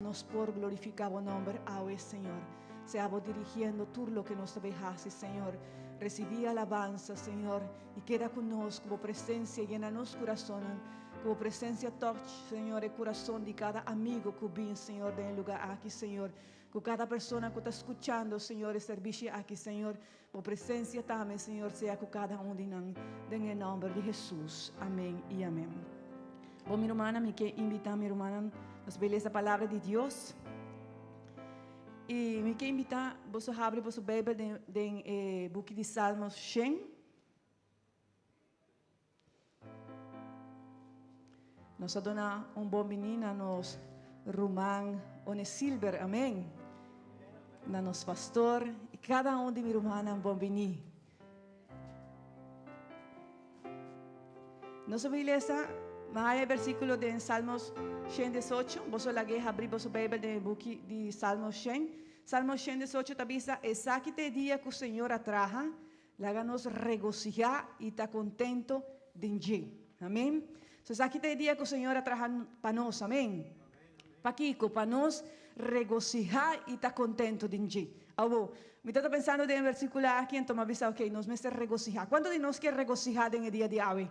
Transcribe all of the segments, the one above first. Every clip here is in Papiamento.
Nos por glorifiká bo nòmber awe, Señor. Sea bo dirigiendo tur loke nos ta bay hasi, Señor. Risibí alabansa, Señor, i keda ku nos ku bo presensia yena nos kurasonnan. Ku bo presensia tòch, Señor, e kurason di kada amigo ku bin, Señor, den e lugá aki, Señor. Ku kada persona ku ta skuchando, Señor, e servisio aki, Señor. Bo presensia tambe, Señor, sea ku kada un di nan, den e nòmber di Hesus. Amèn i amèn. Bon, mi rumannan, mi ke invitá mi rumannan nos bai lesa Palabra di Dios. I mi ke invitá boso habri boso Beibel den, den e buki di Salmos shen. Nos a duna un bon bini na nos ruman One Silber, amén. Na nos pastor y cada un di mi rumannan bon bini. Nos a lesa mahaya versículo den Salmos 118. Boso lag'é habri boso Bijbel den e buki di Salmos 100. Salmos 118 ta bisa, Esaki ta e dia ku Señor a traha, Laga nos regosihá i ta kontento den dje. Amén. So esaki ta e dia ku Señor a traha pa nos. Amén. Pakiko? Pa nos regosihá i ta kontento den dje. Awor, mi tabata pensando den e versíkulo aki, anto mi a bisa, ok, nos mester regosihá. Kuantu di nos kier regosihá den e dia di awe?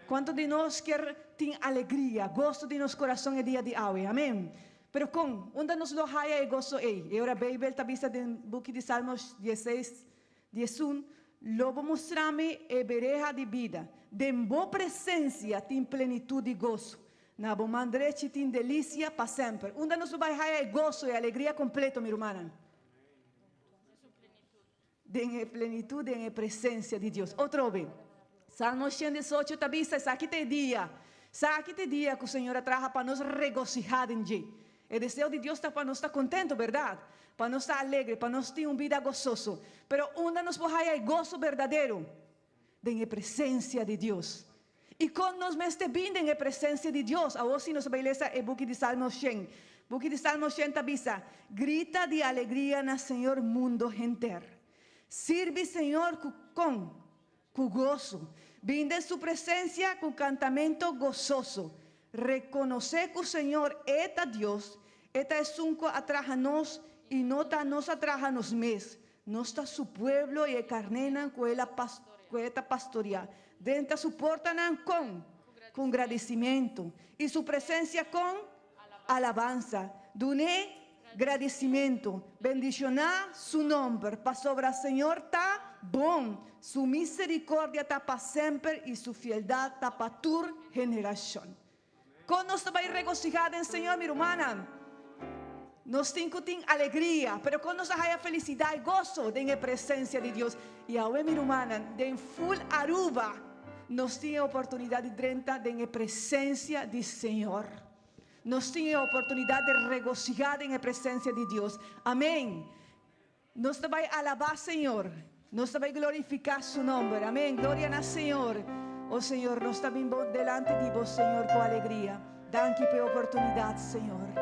Kuantu di nos kier tin alegria, goso den nos kurason e dia di awe? Amén. Pero kon? Unda nos lo haya e goso ei? E ora Beibel ta bisa den buki di Salmos dieseis, Diesun, Lo bo mustra mi e bereha di bida. Den bo presensia tin plenitut di goso. Na bo man drechi tin delisia pa semper. Unda nos lo bai haya e goso, e alegria kompleto, mi rumannan? Den e plenitut, den e presensia di Dios. Otro be, Salmo 118 ta bisa, Esaki ta e dia, esaki ta e dia ku Señor a traha pa nos regosihá den dje. E deseo di Dios ta pa nos ta contento, berdad? Pa nos ta alegre, pa nos tin un bida gososo. Pero unda nos por haya e goso berdadero? Den e presencia di Dios. Y con nos mester bin den e presencia di Dios? Awor si nos a bay lesa e buki di Salmos shen. Buki di Salmos shen ta bisa, Grita di alegria na Señor mundo henter. Sirbi Señor cu con? Ku goso. Bin den su presensia ku kantamento gososo. Rekonosé ku Señor E ta Dios, E ta esun ku a traha nos i no ta nos a traha nos mes. Nos ta su pueblo i e karnénan ku El a ku E ta pastoriá. Drenta su portanan kon? Ku gradisimentu. I su presensia kon? Alabansa. Dun'é Gradisimentu. Bendishoná su nòmber, pasobra Señor ta bon, su miserikordia ta pa semper i su fieldat ta pa tur generashon. Kon nos ta bai regosihá den Señor, mi rumannan? Nos tin ku tin alegria, pero kon nos a haya felisidat i goso den e presensia di Dios? I awe, mi rumannan, den ful Aruba nos tin e oportunidat di drenta den e presensia di Señor. Nos tin e oportunidat di regosihá den e presensia di Dios. Amén! Nos ta bai alabá Señor. Nos ta bai glorifiká Su nòmber. Amén! Gloria na Señor. O Señor, nos ta bin bo delante di Bo, Señor, ku alegria. Danki pa e oportunidat, Señor.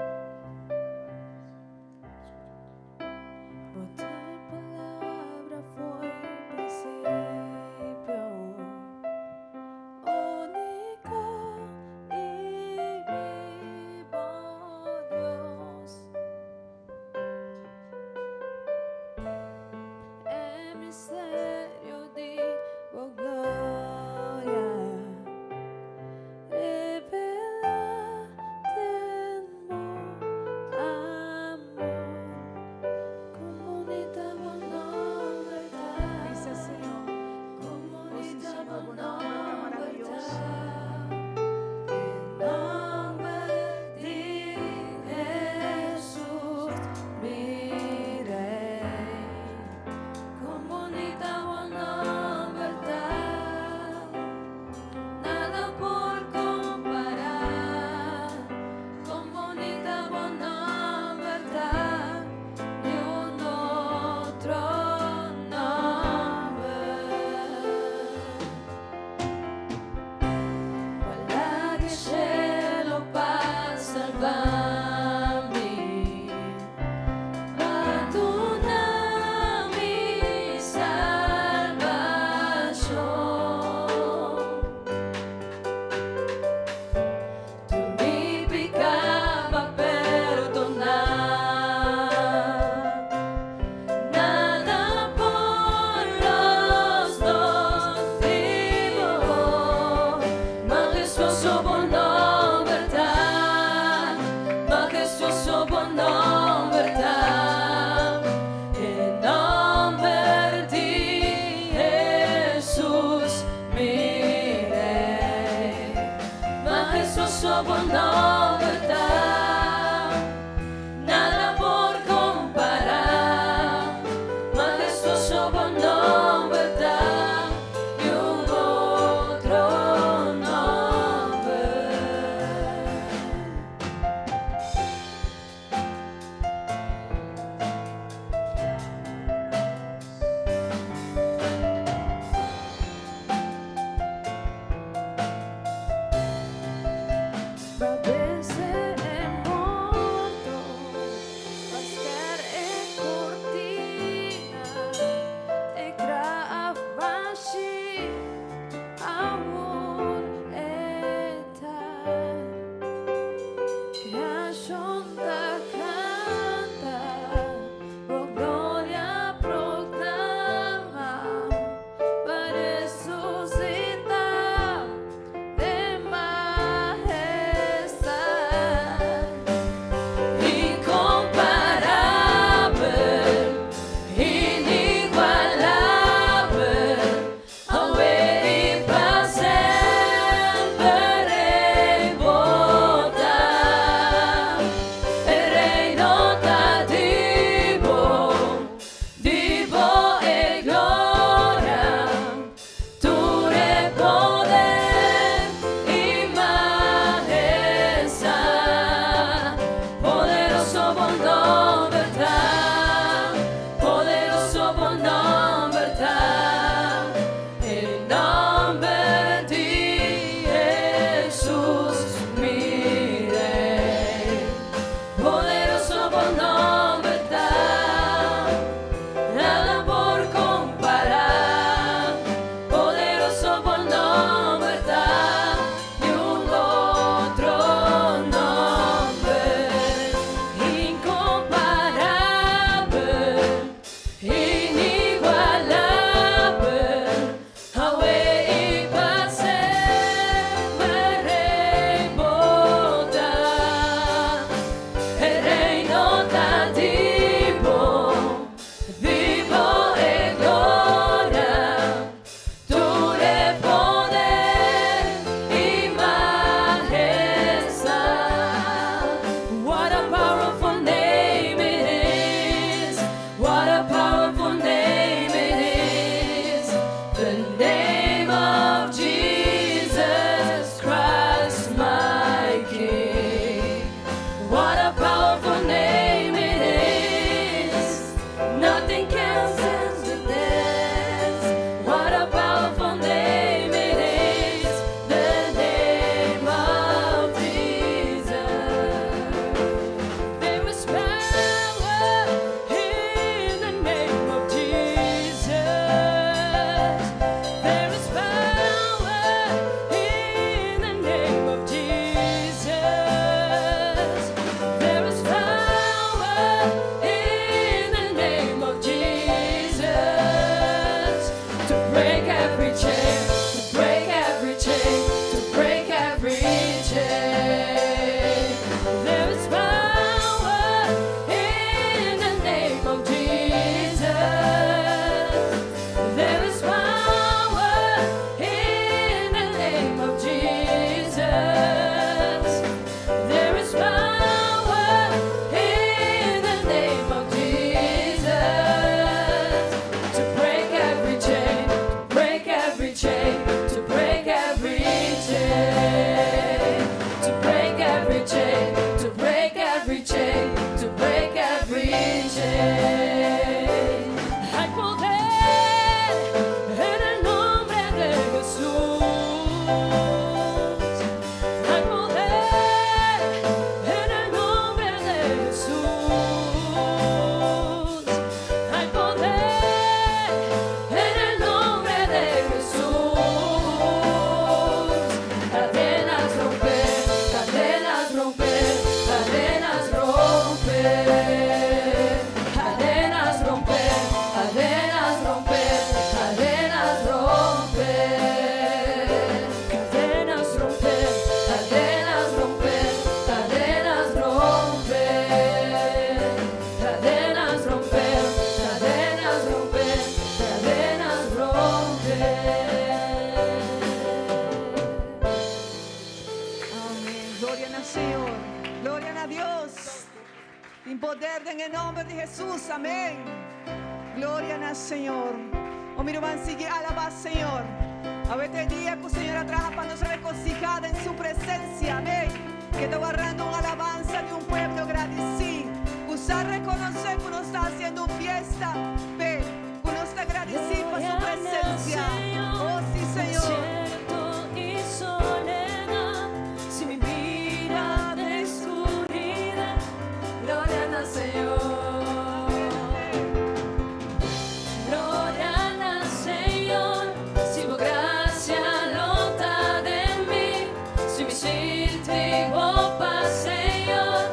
Ta kanta, bo gloria proklamá, pa resusitá den mahestat. Inkomparabel, inigualabel, awe i pa semper Bo ta. E reino ta di Bo, di Bo e gloria, tur e poder i mahestat. Poderoso Bo nòmber ta, poderoso Bo nòmber ta, e nòmber di Hesus, mi Rei. Poderoso Bo nòmber ta, nada por kompará. Poderoso Bo nòmber ta, ningun otro nòmber. Inkomparabel, inigualabel, awe i pa semper Bo ta. E reino ta di Bo, di Bo e gloria, tur e poder i mahestat. What a powerful name it is! What a powerful name it is! The name of Jesus Christ, my King. What a powerful name it is! Nothing can stand the test. What a powerful name it is! The name of Jesus. There is power in the name of Jesus. There is power in the name of Jesus. There is power in the name of Jesus to break every chain, to break every chain, to break every chain. There is power in the name of Jesus. There is power in the name of Jesus. There is power in the name of Jesus to break every chain, to break every chain, to break every chain, to break every chain, to break every chain, to break every chain. Hay poder en el nombre de Jesús. Hay poder en el nombre de Jesús. Hay poder en el nombre de Jesús. Cadenas romper, cadenas romper, cadenas romper. Cadenas romper, cadenas romper, cadenas romper. Cadenas romper, cadenas romper, cadenas romper. Cadenas romper, cadenas romper, cadenas romper. Amèn. Gloria na Señor. Gloria na Dios. Tin poder den nòmber di Hesus. Amèn. Gloria na Señor. O mi ruman, sigui alabá Señor. Awe ta e dia ku Señor a traha pa nos regosihá den su presensia. Amèn. Ku ta wardando un alabansa di un pueblo gradisido. Ku sa rekonosé ku nos ta hasiendo un fiesta. P'E, ku nos ta gradisido pa su presensia. Oh, sí, Señor. Desierto i soledat, si mi bida den skuridat, gloria na Señor. Gloria na Señor, si Bo grasia lo ta den mi, si mi sinti Bo pas, Señor.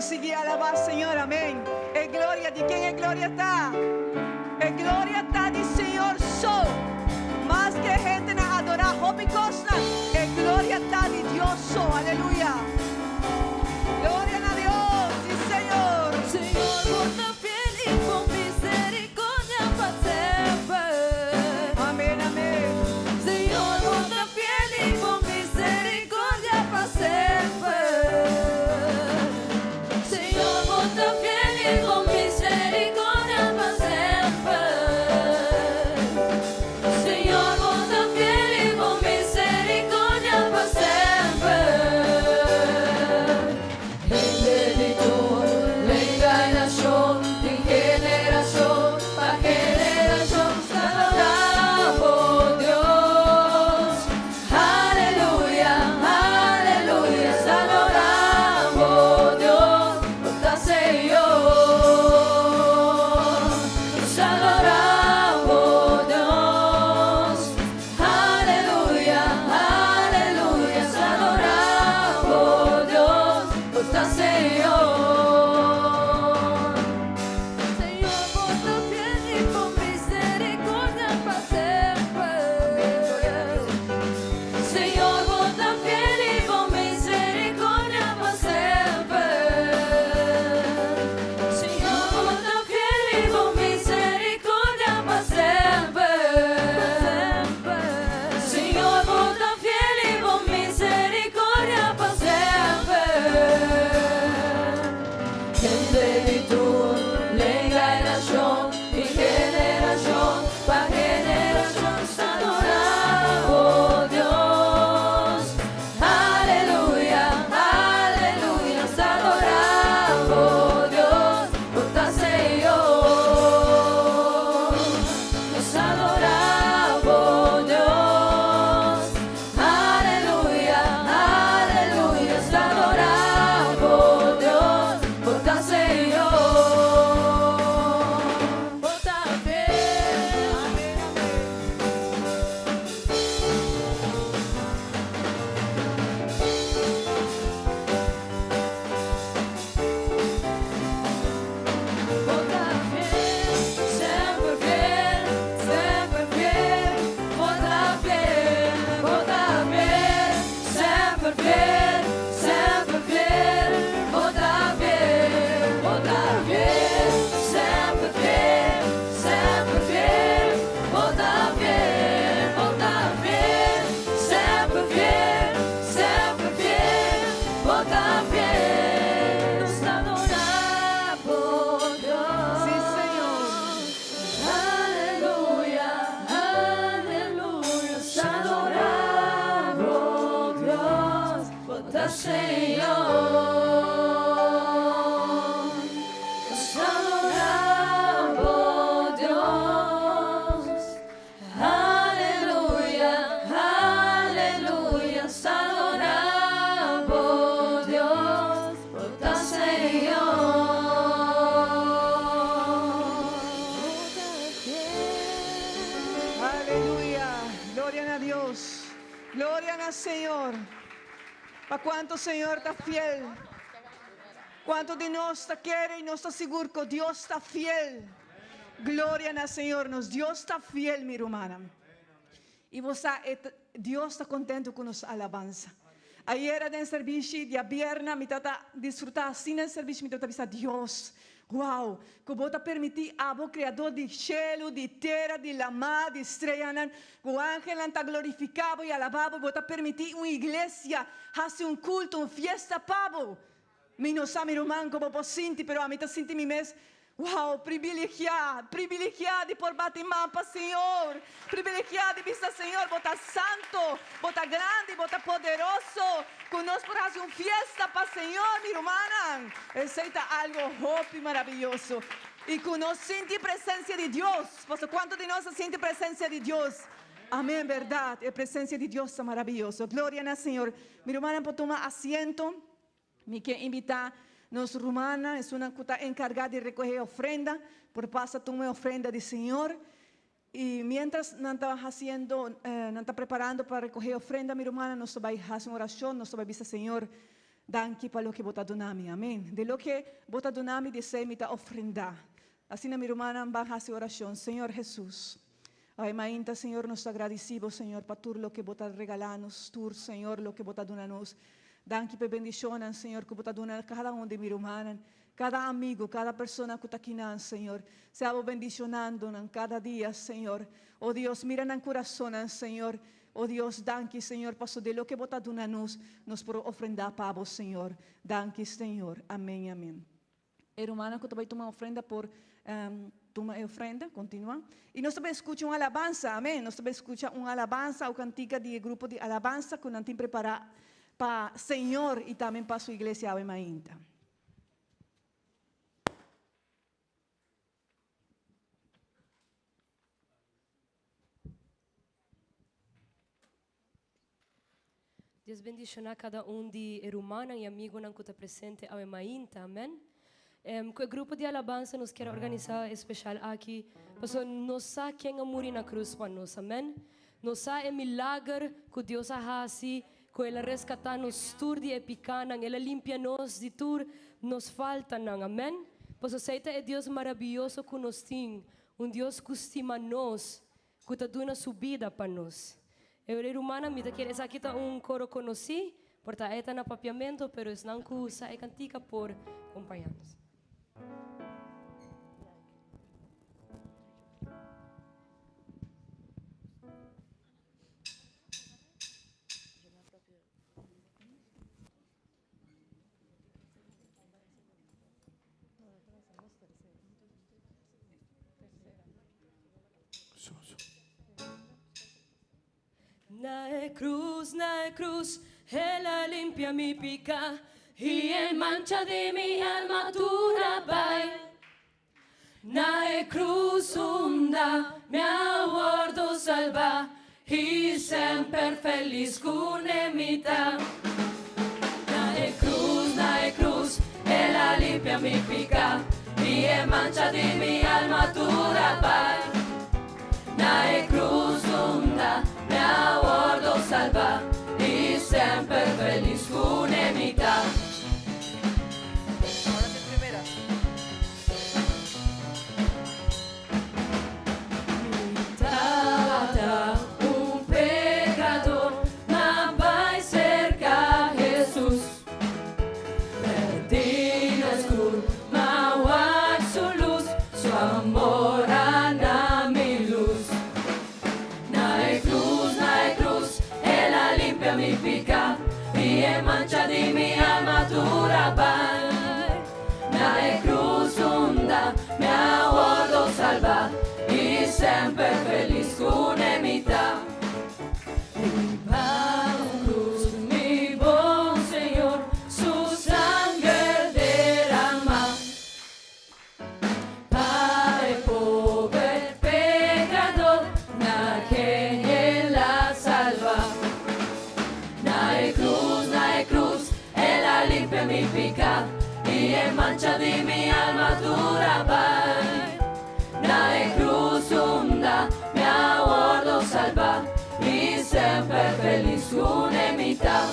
sigui alabá Señor, amèn. E gloria, di ken e gloria ta? E gloria ta di Señor so. Maske hendenan adorá hopi kosnan, e gloria ta di Dios so. Aleluya. Gloria na Dios, sí Señor. Señor, bo ta fiel i bo misericordia pa semper. Amèn, amèn. Señor, bo ta fiel i bo misericordia pa semper. Señor, bo ta fiel i bo misericordia pa semper. Señor, bo ta fiel i bo misericordia pa semper. Hende di tur lenga i nashon, di generashon pa generashon, ta adorá bo Dios. Aleluya, aleluya, ta adorá bo Dios, bo ta Señor. Ta adorá bo Dios. Aleluya, aleluya, ta adorá bo Dios, bo ta Señor. Señor, bo ta fiel i bo misericordia pa semper. Señor, bo ta fiel i bo misericordia pa semper. Señor, bo ta fiel i bo misericordia pa semper. Señor, bo ta fiel i bo misericordia pa semper. Hende di tur lenga i nashon, di generashon pa generashon, ta adorá bo Dios. Aleluya, aleluya, ta adorá bo Dios, bo ta Señor. Ta adorá bo Dios. Aleluya, aleluya, ta adorá bo Dios, bo ta Señor. Bo ta fiel. Amèn, amèn. Bo ta fiel, semper fiel, semper fiel. Bo ta fiel, bo ta fiel, semper fiel, semper fiel. Bo ta fiel, bo ta fiel, semper fiel, semper fiel. Bo ta fiel, bo ta fiel, semper fiel, semper fiel. Bo ta fiel, nos ta adorá bo Dios. Sí, Señor. Aleluya, aleluya, ta adorá bo Dios, bo ta Señor. Ta adorá bo Dios. Aleluya, aleluya, ta adorá bo Dios, bo ta Señor. Bo ta fiel. Aleluya. Gloria na Dios. Gloria na Señor. Pa kuantu Señor ta fiel. Kuantu di nos ta kere i nos ta sigur ku Dios ta fiel. Gloria na Señor. Nos Dios ta fiel, mi rumannan. I bo Dios ta kontentu ku nos alabansa. Ayera den servisio djabièrnè, mi tabata disfrutá asina den servisio, mi tabata bisa Dios, wow, ku bo ta permití abo kreador di shelu, di tera, di laman, di streanan, ku angelnan ta glorifiká bo i alabá bo, bo ta permití un iglesia, hasi un kulto, un fiesta pa bo. Mi no sa mi ruman kon bo sinti, pero ami ta sinti mi mes, wow, privilegiá, privilegiá di por bati man pa Señor, privilegiá di bisa Señor, bo ta santu, bo ta grandi, bo ta poderoso, ku nos por hasi un fiesta pa Señor, mi rumannan. Esei ta algu hopi maravioso. I ku nos sinti presensia di Dios. Paso kuantu di nos sinti presensia di Dios? Amèn, berdat. E presensia di Dios ta maravioso. Gloria na Señor. Mi rumannan por tuma asiento. Mi ke invitá nos rumannan, esunnan ku ta enkargá di rekohé ofrenda, por pasa tuma ofrenda di Señor. I mientras nan ta hasiendo, nan ta preparando pa rekohé ofrenda, mi rumannan, nos ta bai hasi un orashon, nos ta bai bisa Señor. Danki pa loke Bo ta duna mi. Amen. Di loke Bo ta duna mi, di esei mi ta ofrendá. Asina mi rumannan ban hasi orashon. Señor Hesus, awe mainta, Señor, nos ta gradisí Bo, Señor, pa tur loke Bo ta regalá nos, tur, Señor, loke Bo ta duna nos. Danki pa e bendishonnan, Señor, ku Bo ta duna kada un di mi rumannan, kada amigu, kada persona ku ta kinan, Señor. Sea Bo bendishonando nan kada dia, Señor. O Dios, mira nan kurasonnan, Señor. O Dios, danki, Señor, paso di loke Bo ta duna nos, nos por ofrendá pa Bo, Señor. Danki, Señor. Amén i amén. E rumannan ku ta bai tuma ofrenda por tuma e ofrenda, kontinuá. I nos ta bai skucha un alabansa, amén. Nos ta bai skucha un alabansa o kantika di e grupo di alabansa ku nan tin prepará pa Señor i tambe pa su iglesia awe mainta. Dios bendiciona cada un di e rumannan y amigonan cu ta presente awe mainta. Amen. Cu e grupo di alabansa nos kier a organisa e special aki pasobra nos sa ken a muri na cruz pa nos. Amen. Nos sa e milager cu Dios a haci cu El a rescata nos tur di e picanan. El a limpia nos di tur nos faltanan. Amen. Pasobra esey ta e Dios maraviyoso cu nos tin. Un Dios cu stima nos. Ku ta duna su bida pa nos. E ora e rumannan mi ta kere esaki ta un koro konosí, por ta e ta na papiamento, pero esnan ku sa e kantika por kompañá nos. Na e cruz, na e cruz, El a limpia mi pica y e mancha di mi alma tur a bai. Na e cruz unda mi a wordo salba y semper feliz cune mi ta. Na e cruz, na e cruz, El a limpia mi pica y e mancha di mi alma tur a bai. Na e cruz unda mi a wordo salba y semper feliz cune mi ta. Mi tabata un pekador, ma bai serka Hesus. Perdí na skur, ma wak su lus, su amor a na mi lus. Na e krus, na e krus, el a limpia mi piká, i e mancha di mi alma tur a bai. Na e krus unda mi a wordo salbá, i semper felis ku ne mi ta. Riba un krus, mi bon Señor, su sanger deramá. Pa e pober pecador na ken el a salba. Na e cruz, na e cruz, el a limpia mi pica y e mancha di mi alma tur a bai. Na e cruz unda mi a wordo salba y semper feliz cune mi ta.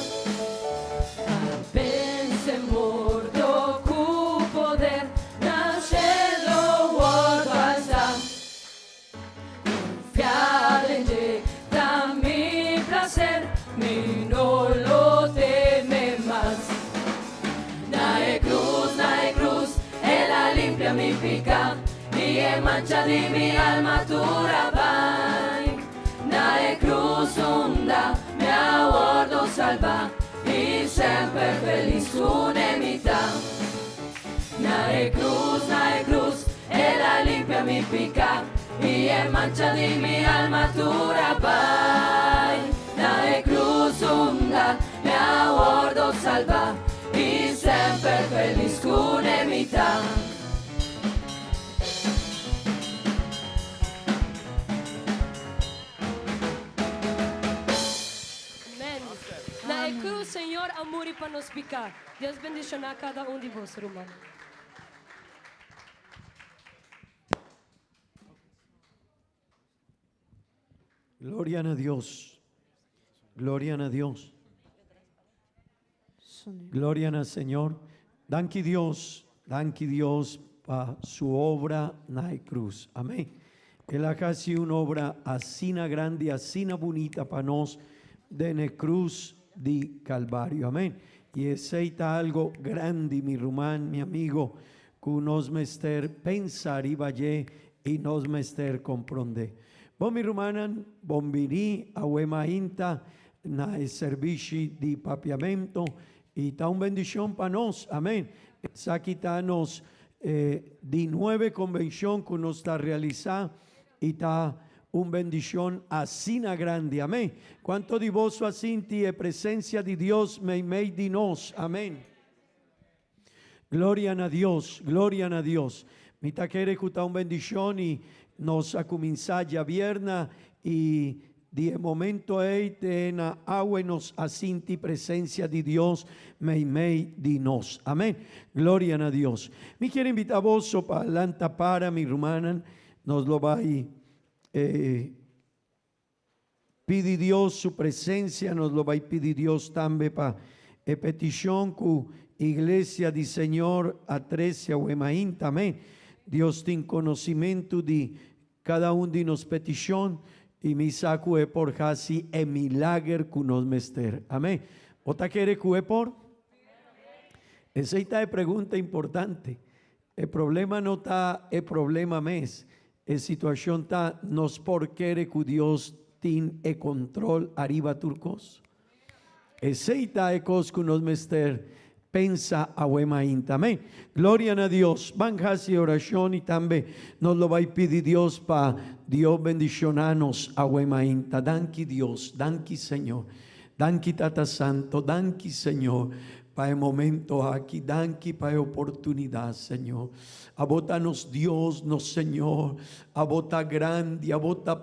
Pense morto ku poder na shelo wordo alsa. Konfia den dje ta mi plaser, mi no lo teme mas. Na e krus, na e krus, el a limpia mi piká i e mancha di mi alma tur a bai. Na e krus unda mi a wordo salba i semper felis kune mi ta. Na e krus, na e krus, el a limpia mi piká i e mancha di mi alma tur a bai. Na e krus unda mi a wordo salba i semper felis kune mi ta. Amen. Na e cruz Señor a muri pa nos pica. Dios bendiciona cada un di boso ruman. Gloria na Dios. Gloria na Dios. Sunú. Gloria na Señor. Danki Dios, danki Dios pa su obra na e cruz. Amén. El a haci un obra asina grandi, asina bunita pa nos den e cruz di Calvario. Amén. Y esey ta algo grandi, mi ruman, mi amigo, cu nos mester pensa riba dje y nos mester compronde. Bon mi rumannan, bon bini awe mainta na e servishi di Papiamento y ta un bendicion pa nos. Amén. Esaki ta nos di nuebe convencion cu nos ta realisa y ta un bendicion asina grandi. Amén. Cuanto di boso a sinti e presencia di Dios meimei di nos? Amén. Gloria na Dios, gloria na Dios. Mi ta kere ku ta un bendishon i nos a kuminsá djabièrna i di e momento ei te na awe nos a sinti presensia di Dios meimei di nos. Amén. Gloria na Dios. Mi kier invitá boso pa lanta para, mi rumannan. Nos lo bai pidi Dios su presencia, nos lo bai pidi Dios tambe pa e peticion cu Iglesia di Señor a trece awe mainta. Amen. Dios tin conocimento di cada un di nos peticion y mi sa cu e por haci e milager cu nos mester. Amen. Bo ta kere cu e por? Esey ta e pregunta importante. E problema no ta e problema mes, e situacion ta nos por kere cu Dios tin e control ariba tur cos? Esey ta e cos cu nos mester pensa awe mainta. Amen. Gloria na Dios. Ban haci oracion y tambe nos lo bay pidi Dios pa Dios bendiciona nos awe mainta. Danki Dios, danki Señor. Danki Tata Santo, danki Señor pa e momento aki, danki pa e oportunidad Señor. Abo ta nos Dios, nos Señor, abo ta grandi, abo ta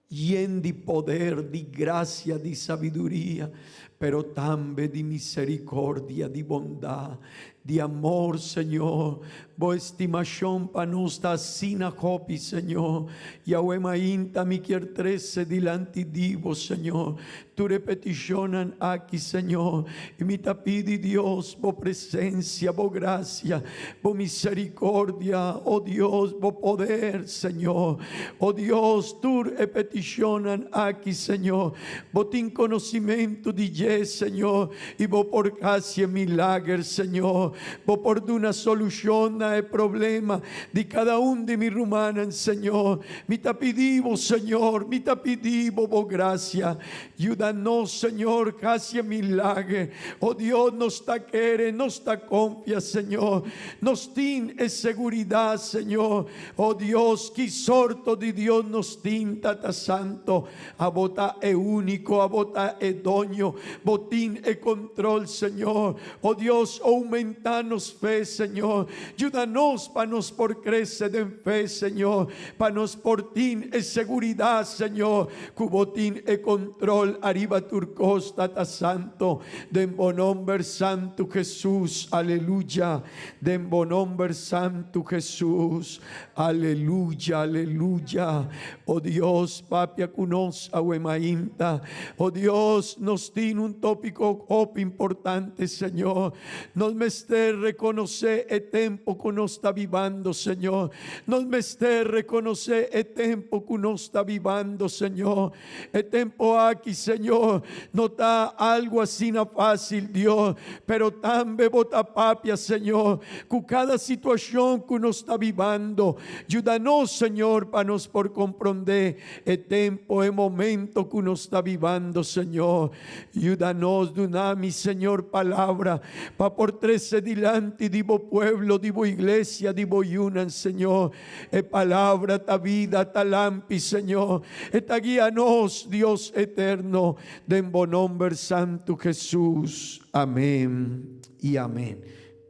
yen di poder, di gracia, di sabiduria, pero tambe di misericordia, di bondad, di amor, Señor. Bo estimacion pa nos ta asina hopi, Señor. Yahweh mainta mi kier trece dilanti di Bo, Señor, tur e peticionnan aki, Señor. Y mi ta pidi, Dios, Bo presencia, Bo gracia, Bo misericordia, oh Dios, Bo poder, Señor. Oh Dios, tur e peticionnan aki, Señor, Bo tin conocimento di dje, Señor. I bo por hasi e milager, Señor. Bo por duna solushon na e problema di kada un di mi rumannan, Señor. Mi ta pidi Bo, Señor, mi ta pidi Bo Bo grasia. Yuda nos, Señor, hasi e milager. O Dios, nos ta kere, nos ta konfia, Señor. Nos tin e seguridat, Señor. O Dios, ki sorto di Dios nos tin, Tata Santo. Abo ta e úniko, abo ta e doño, bo tin e control, Señor. O Dios, oumentá nos fe, Señor. Yuda nos pa nos por crece den fe, Señor, pa nos por tin e seguridad, Señor, cu bo tin e control ariba tur cos, Tata Santo, den bo nomber santu Jesus, aleluya, den bo nomber santu Jesus, aleluya, aleluya. O Dios, papia ku nos awe mainta. O Dios, nos tin un tópiko hopi importante, Señor. Nos mester rekonosé e tempu ku nos ta bibando, Señor. Nos mester rekonosé e tempu ku nos ta bibando, Señor. E tempu aki, Señor, no ta algu asina fásil, Dios, pero tambe Bo ta papia, Señor, ku kada situashon ku nos ta bibando. Yuda nos, Señor, pa nos por komprondé e tempu, e momento ku nos ta bibando, Señor. Yuda nos, duna mi, Señor, palabra pa por trese dilanti di Bo pueblo, di Bo iglesia, di Bo yunan, Señor. E palabra ta vida, ta lampi, Señor. E ta guia nos, Dios eterno, den Bo nomber santu Jesus. Amén y amén.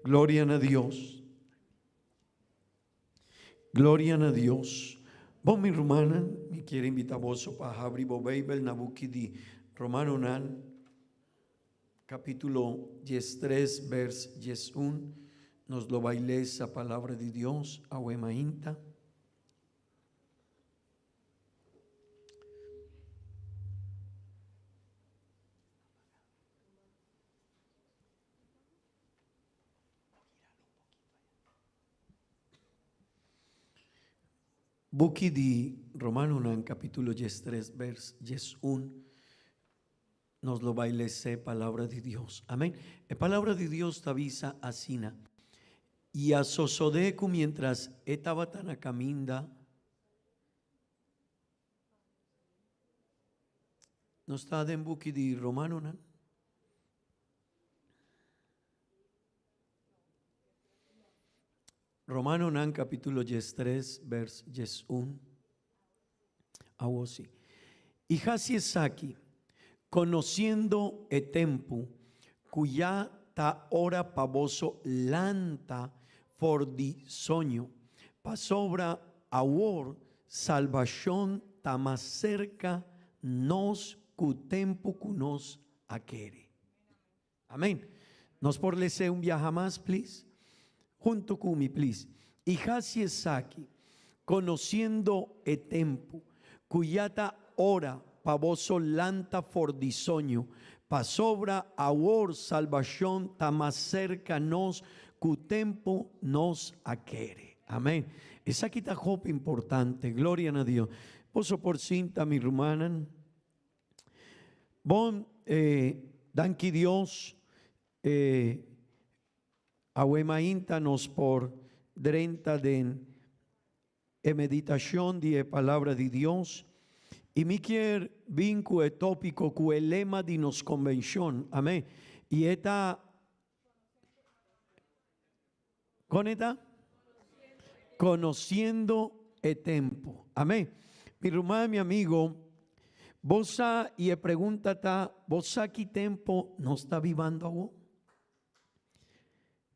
Gloria na Dios. Gloria na Dios. Bon, mi rumannan, mi kier invita boso pa habri bo Bijbel na buki di Romanonan, capítulo 13, vers 11. Nos lo bai lesa palabra di Dios awe mainta. Buki di Romanonan capítulo 13 vers 11 nos lo bai lesa e palabra di Dios. Amén. E palabra di Dios ta bisa asina, I a sosodé ku mientras e tabata na kaminda, Nos ta den buki di Romanonan. Romanonan capítulo 13, vers 11. Awo si. I hasi esaki, conociendo e tempu cu ya ta ora pa boso lanta for di soño, pasobra awor salbacion ta mas cerca nos cu tempu cu nos a kere. Amén. Nos por les'é un biaha mas, please? Hunto cu mi, please. I haci esaki, conociendo e tempu, cu ya ta ora pa boso lanta for di soño, pasobra awor salbacion ta mas cerca nos cu tempu nos a kere. Amén. Esaki ta hopi importante. Gloria na Dios. Boso por sinta, mi rumannan. Bon, danki Dios, awe mainta nos por drenta den e meditacion di e Palabra di Dios, y mi kier bin cu e topico, cu e lema di nos convencion, amen, y e ta, Con e ta? Conociendo e tempo. Amén. Mi ruman, mi amigo, bo sa y e pregunta ta, bo sa ki tempo nos ta bibando awo?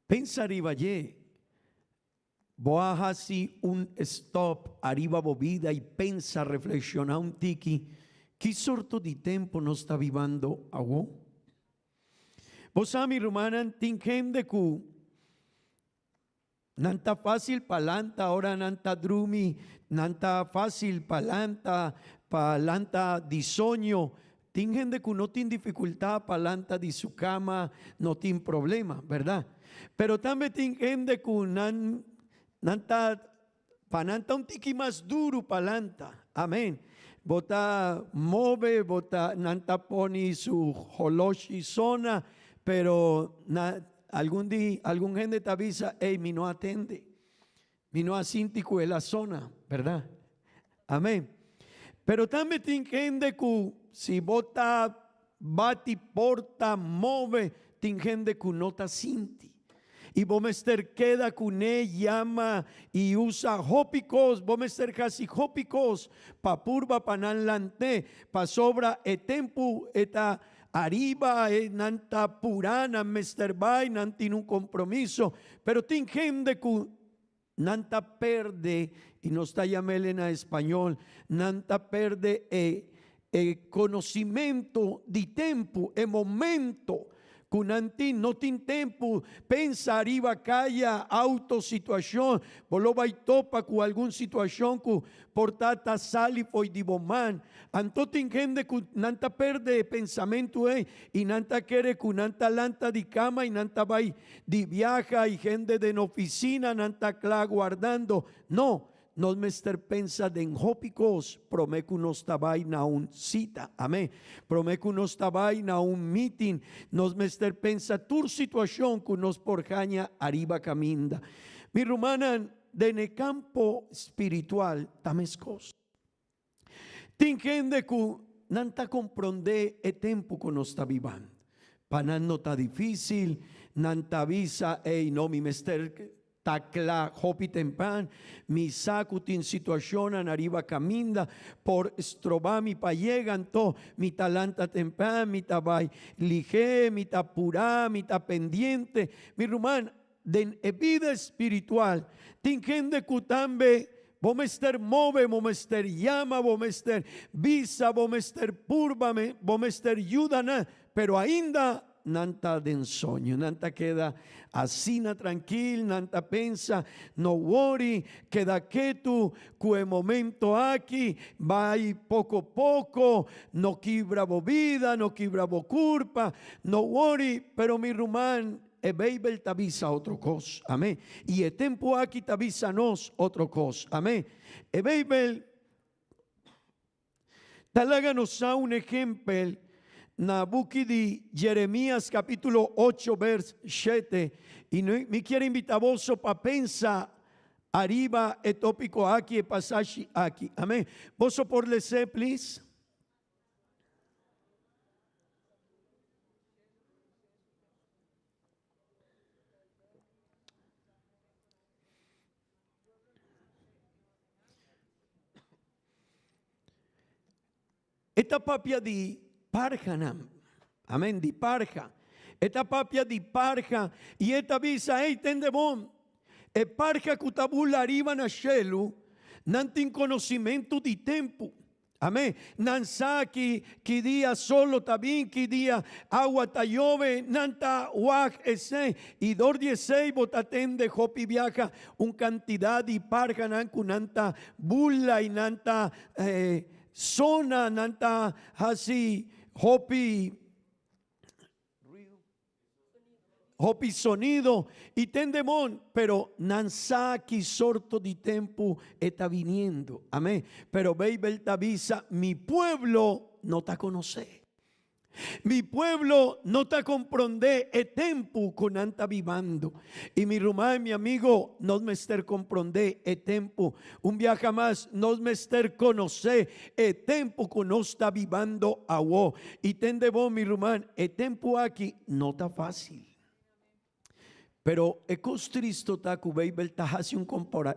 Pensa riba dje. Bo a haci un stop ariba bo bida y pensa, reflexiona un tiki, ki sorto di tempo nos ta bibando awo? Bo sa mi rumannan tin hende ku nan ta fácil pa lanta ora nan ta drumi, nan ta fácil pa lanta, pa lanta di soño. Tin hende ku no tin difikultad pa lanta di su kama, no tin problema, bèrdat? Pero tambe tin hende ku nan nan ta Pa nan ta un tiki mas duru pa lanta. Amen. Bo ta move, bo ta, nan ta poni su holoshi sona, pero na, algun di, algun hende ta bisa, ey, mi no a tende. Mi no a sinti ku el a sona, berdad? Amen. Pero tambe tin hende ku si bo ta bati porta, move, tin hende ku no ta sinti. I bo mester keda kuné, yama i usa hopi kos, bo mester hasi hopi kos pa purba pa nan lant'é, pasobra e tempu e ta ariba, e nan ta purá, nan mester bai, nan tin un kompromiso. Pero tin hende ku nan ta perde, i nos ta yam'el na español, nan ta perde e e conocimento di tempu, e momento cu nan tin, no tin tempu pensa ariba caya, auto, situacion, bo lo bay topa cu algun situacion cu por ta ta sali fo'i di bo man. Anto tin hende cu nan ta perde e pensamento ey y nan ta kere cu nan ta lanta di cama y nan ta bay di biaha y hende den oficina nan ta cla guardando. No, Nos mester pensa den hopi kos promé ku nos ta bai na un sita. Amén. Promé ku nos ta bai na un mitin, nos mester pensa tur situashon ku nos por haña ariba kaminda. Mi rumannan, den e kampo spiritual ta meskos. Tin hende ku nan ta komprondé e tempu ku nos ta bibando. Pa nan no ta difísil, nan ta bisa, Ey, no, mi mester ta kla hopi tempran, mi sa ku tin situashonnan ariba kaminda por stroba mi pa yega, anto mi ta lanta tempran, mi ta bai lihé, mi ta purá, mi ta pendiente. Mi ruman, Den e bida espiritual tin hende ku tambe bo mester move, bo mester yama, bo mester bisa, bo mester purba, bo mester yuda nan, pero ainda nan ta den soño, nan ta keda asina trankil, nan ta pensa, no wori, keda ketu ku e momento aki, bai poko poko, no kibra bo bida, no kibra bo kurpa, no wori, pero mi ruman. E Beibel ta bisa otro kos. Amén. I e tempu aki ta bisa nos otro kos. Amén. E Beibel ta laga nos sa un ehempel na buki di Jeremias capítulo 8 vers 7 y mi kier invita boso pa pensa ariba e tópico aki, e pasashi aki. Amén. Boso por lese, please? E ta papia di parhanan. Amén, di parha. E ta papia di parha i e ta bisa, Ey, tende bon, e parha ku ta bula ariba na shelu, nan tin konosimentu di tempu. Amén. Nan sa ki ki dia solo ta bin, ki dia awa ta yobe, nan ta wak esei. I dor di esei bo ta tende hopi biaha un kantidat di parhanan ku nan ta bula i nan ta sona, nan ta hasi hopi. Hopi sonido y tende bon, pero nan sa ki sorto di tempu e ta viniendo. Amén. Pero Beibel ta bisa, mi pueblo no ta konosé. Mi pueblo no ta komprondé e tempu ku nan ta bibando. I mi ruman, mi amigo, nos mester komprondé e tempu. Un biaha mas, nos mester konosé e tempu ku nos ta bibando awo. I tende bon, mi ruman, e tempu aki no ta fásil. Pero e kos tristu ta ku Beibel ta hasi un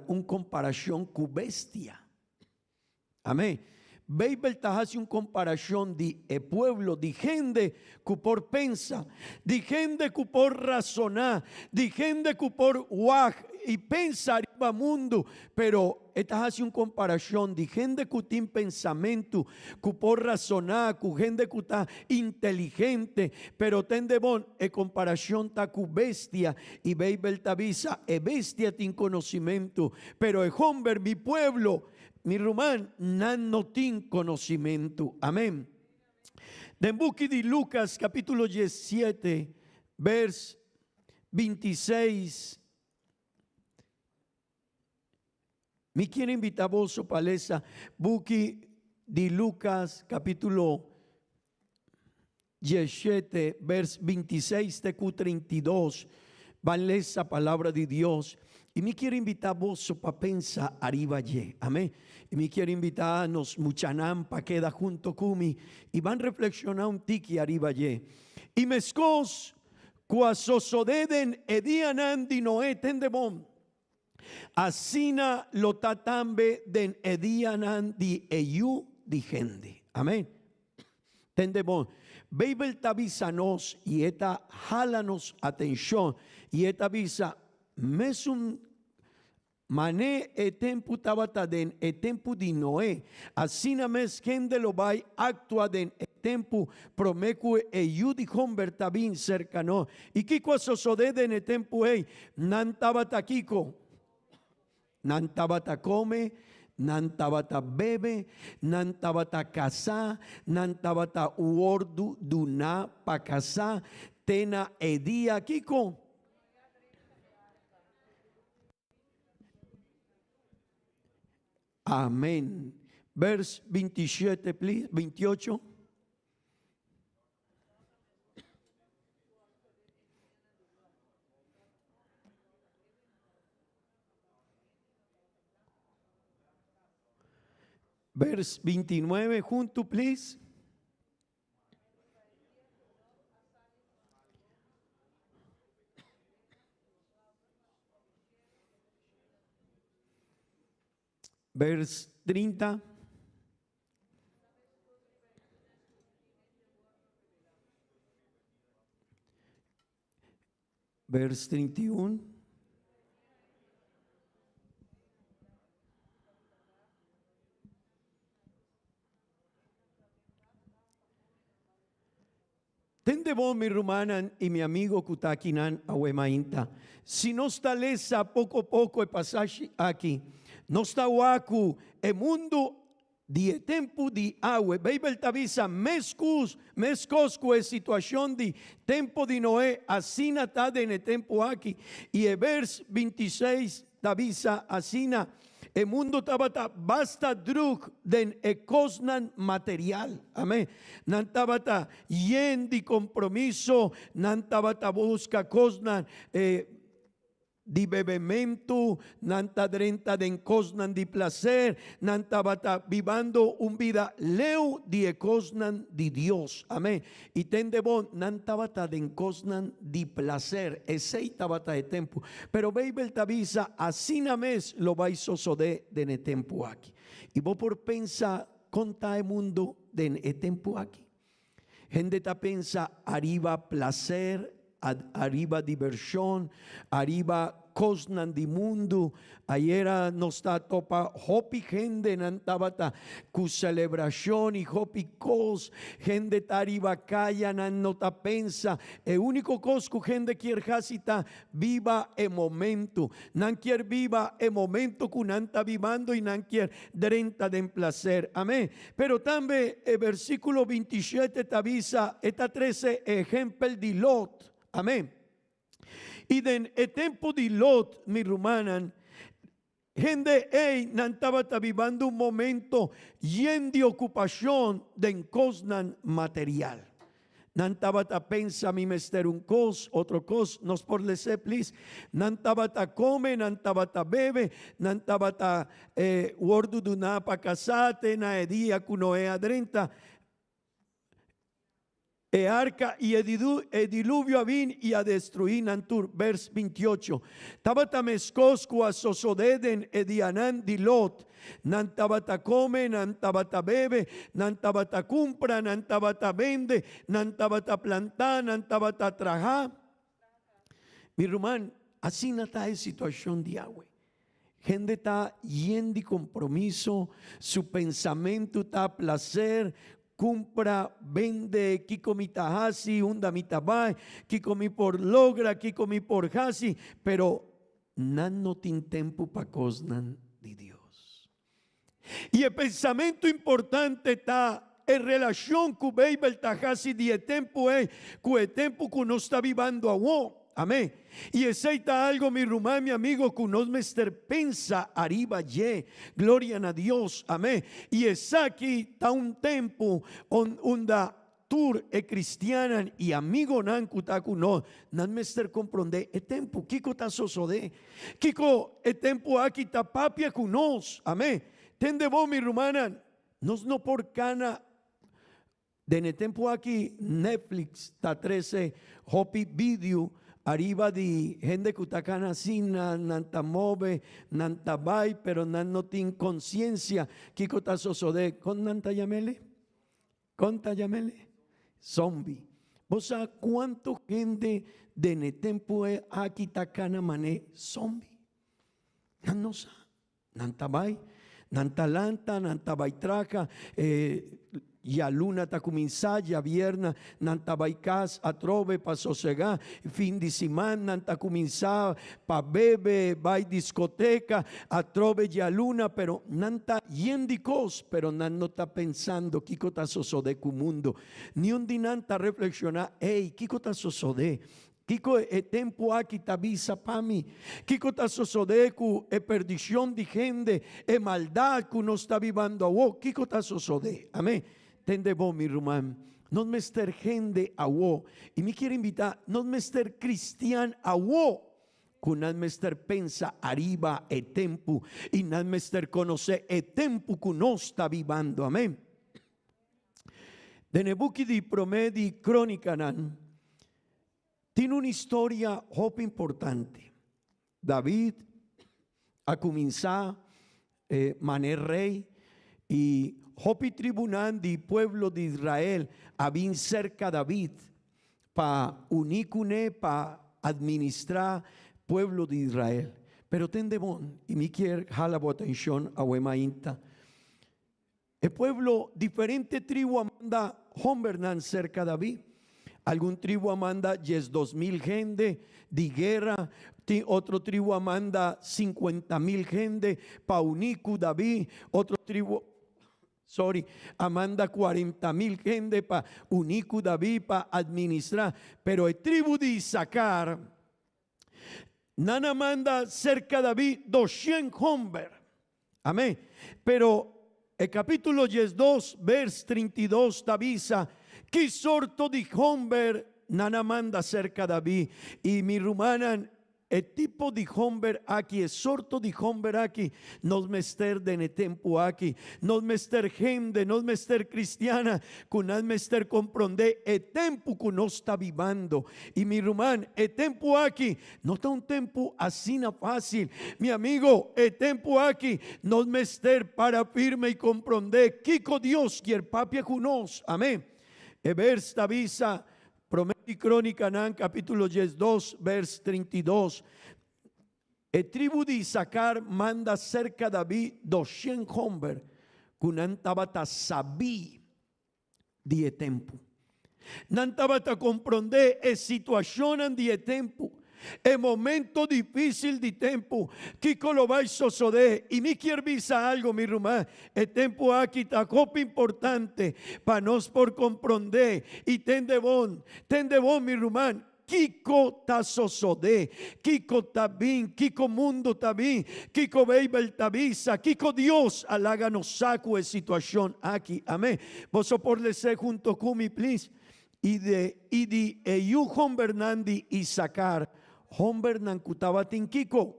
un komparashon ku bestia. Amén. Beibel ta hasi un komparashon di e pueblo, di hende ku por pensa, di hende ku por rasoná, di hende ku por wak i pensa riba mundu, pero e ta hasi un komparashon di hende ku tin pensamentu, ku por rasoná, ku hende ku ta inteligente, pero tende bon, e komparashon ta ku bestia, i Beibel ta bisa, e bestia tin konosimentu, pero e homber, mi pueblo, Mi ruman, nan no tin conocimentu. Amen. Den buki di Lucas capítulo 17, vers 26, mi kier invita boso pa lesa buki di Lucas capítulo 17, vers 26 te ku 32, ban lesa palabra di Dios. I mi kier invitá boso pa pensa ariba dje. Amén. I mi kier invitá nos muchanan pa keda hunto ku mi i ban reflekshoná un tiki ariba dje. I meskos ku a sosodé den e dianan di Noé, tende bon, asina lo ta tambe den e dianan di e Yu di hende. Amén. Tende bon, Beibel ta bisa nos i e ta hala nos atenshon i e ta bisa, Mesun mané e tempu tabata den e tempu di Noé, asina mes hende lo bai aktua den e tempu promé ku e Yu di Homber ta bin serka nos. I kiko a sosodé den e tempu ei? Nan tabata kiko? Nan tabata kome, nan tabata bebe, nan tabata kasá, nan tabata wòrdu duná pa kasá te na e dia kiko? Amén. Vers 27, please, 28. Vers 29 junto, please. Vers 30. Vers 31. Tende bon, mi rumannan i mi amigo ku ta akinan awe mainta. Si nos ta lesa poko poko e pasashi aki, nos ta wak ku e mundu. Di e tempu di awe, Beibel ta bisa, Meskus, meskos ku e situashon di tempu di Noe, asina ta den e tempu aki. I e bers 26 ta bisa asina, E mundu tabata basta druk den e kosnan material. Amen. Nan tabata yen di kompromiso, nan tabata buska kosnan e Di bebementu, nan ta drenta den kosnan di plaser, nan tabata bibando un bida leu di e kosnan di Dios. Amen. I tende bon, nan tabata den kosnan di plaser. Esei tabata e tempu. Pero Beibel ta bisa, asina mes lo bai sosodé den e tempu aki. I bo por pensa kon ta e mundu den e tempu aki? Hende ta pensa ariba placer, ariba diversion, ariba cosnan di mundu. Ayera nos ta topa hopi hendenan tabata cu celebracion y hopi cos. Hende ta ariba caya, nan no ta pensa. E unico cos cu hende kier haci ta biba e momento. Nan kier biba e momento cu nan ta bibando y nan kier drenta den placer. Amen. Pero tambe e versiculo 27 ta bisa, e ta trece e ehempel di Lot. Amen. Y den e tempo di Lot, mi rumannan, hende ey nan tabata bibando un momento yen di ocupacion den cosnan material. Nan tabata pensa mi mester un kos, otro kos, nos por les'é please? Nan tabata kome, nan tabata bebe, nan tabata eh, wordu duná pa kasá te na e dia ku Noé a drenta e arka i e e diluvio a bin i a destruí nan tur. Bers 28. Tabata meskos ku a sosodé den e dianan di Lot. Nan tabata kome, nan tabata bebe, nan tabata kumpra, nan tabata bende, nan tabata plantá, nan tabata traha. Mi ruman, asina ta e situashon di awe. Hende ta yen di kompromiso, su pensamentu ta plaser, kumpra, bende, kiko mi ta hasi, unda mi ta bai, kiko mi por logra, kiko mi por hasi, pero Nan no tin tempu pa kosnan di Dios. I e pensamentu importante ta e relashon ku Beibel ta hasi di e tempu ei ku e tempu ku nos ta bibando awor. Amén. I esei ta algo, mi ruman, mi amigo, ku nos mester pensa ariba dje. Gloria na Dios. Amén. I esaki ta un tempu unda Tur e kristiannan i amigonan ku ta ku nos, nan mester komprondé e tempu. Kiko ta sosodé? Kiko e tempu aki ta papia ku nos? Amén. Tende bo, mi rumannan, nos no por kana den e tempu aki. Netflix ta trese hopi vidio ariba di hende ku ta kana asina, nan ta move, nan ta bai, pero nan no tin konsiensia kiko ta sosodé. Kon nan ta yam'el? Kon ta yam'el? Zombi. Bo sa kuantu hende den e tempu aki ta kana man'é zombi? Nan no sa. Nan ta bai, nan ta lanta, nan ta bai traha, e djaluna ta kuminsá, djabierna nan ta bai kas atrobe pa sosegá, fin di siman nan ta kuminsá pa bebe, bai diskoteka, atrobe djaluna, pero nan ta yen di kos, pero nan no ta pensando kiko ta sosodé ku mundu. Niun di nan ta reflekshoná, Ey, kiko ta sosodé? Kiko e tempu aki ta bisa pa mi? Kiko ta sosodé ku e perdishon di hende, e maldat ku nos ta bibando awor? Kiko ta sosodé? Amén. Tende bo, mi ruman, nos mester hende awo. I mi kier invitá, nos mester kristian awo ku nan mester pensa ariba e tempu i nan mester konosé e tempu ku nos ta bibando. Amén. Den e buki di Promé di Krónikanan tin un historia hopi importante. David a kuminsá manera rei i hopi tribunan di pueblo di Israel a bin serka David pa uní kuné pa administrá pueblo di Israel. Pero tende bon, i mi kier hala bo atenshon awe mainta. E pueblo, diferente tribu a manda hombernan serka David. Algun tribu a manda 12,000 hende di guera, tin otro tribu a manda 50,000 hende pa uní ku David, otro tribu. Sorry, a manda 40.000 hende pa uní ku David pa administrá. Pero e tribu di Isakar, nan a manda serka David 200 hòmber. Amén. Pero e kapítulo 12, vers 32 ta bisa ki sorto di hòmber nan a manda serka David. I mi rumannan, E tipo di homber aki, e sorto di homber aki, nos mester den e tempu aki. Nos mester hende, nos mester cristiana cu nan mester comprende e tempu cu nos ta bibando. Y mi ruman, e tempu aki no ta un tempu asina facil. Mi amigo, e tempu aki nos mester para firme y comprende kico Dios kier papia cu nos. Amen. E vers ta bisa, Promé di Krónikanan kapítulo 12, vèrs 32, E tribu di Isakar manda serka David 200 hòmber ku nan tabata sabí di e tempu. Nan tabata komprondé e situashonnan di e tempu. E momento difícil di tempu, kiko lo bai sosodé? I mi kier bisa algo, mi ruman, e tempu aki ta hopi importante pa nos por komprondé i tende bon, tende bon, mi ruman, kiko ta sosodé, kiko ta bin, kiko mundu ta bin, kiko Beibel ta bisa, kiko Dios a laga nos sa ku e situashon aki. Amén. Boso por les'é hunto ku mi, please? I de i di e yu hombernan di Isakar, hombernan ku tabatin kiko?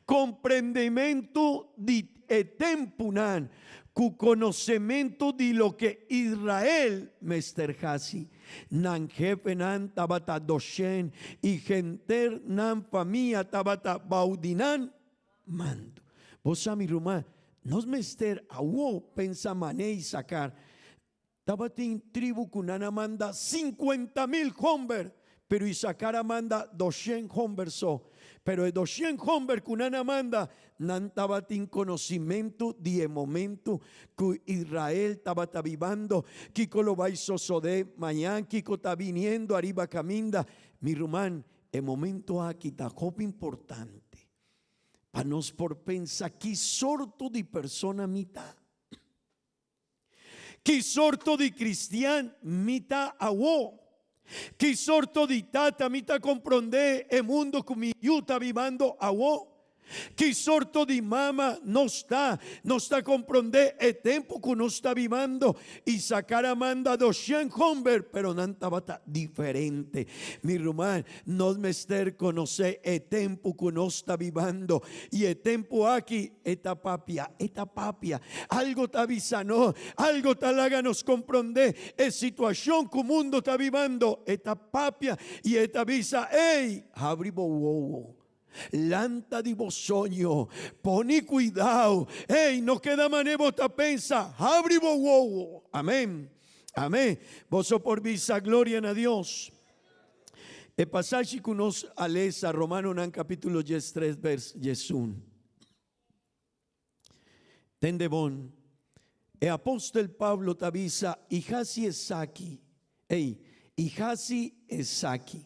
Komprendementu di e tempunan, ku konosementu di loke Israel mester hasi. Nan hefenan tabata doshen, i henter nan famia tabata bou di nan mando. Bo sa, mi ruman, nos mester awo pensa manera Isakar. Tabatin tribu ku nan a manda 50.000 hòmber, pero Isakar a manda 200 hòmber so. Pero e 200 hòmber ku nan a manda, nan tabatin konosimentu di e momentu ku Israel tabata bibando, kiko lo bai sosodé mañan, kiko ta biniendo ariba kaminda. Mi ruman, e momentu aki ta hopi importante pa nos por pensa ki sorto di persona mi ta. Ki sorto di cristian mi ta awo? Ki sorto di tata mi ta comprende e mundo cu mi yu ta bibando awo? Ki sorto di mama nos ta? Nos ta comprende e tempo cu nos ta bibando? Isacar a manda 200 homber, pero nan tabata diferente. Mi ruman, nos mester conoce e tempo cu nos ta bibando. Y e tempo aki E ta papia, e ta papia. Algo ta bisa nos, algo ta laga nos komprondé e situashon ku mundu ta bibando. E ta papia i e ta bisa, Ey, habri bo wowo, lanta di bo soño, poni kuidao. Ey, no keda manera bo ta pensa, habri bo wowo. Amén, amén. Boso por bisa gloria na Dios. E pasashi ku nos a lesa, Romanonan kapítulo 13, vers 11. Tende bon, e apòstel Pablo ta bisa, I hasi esaki, ei, i hasi esaki,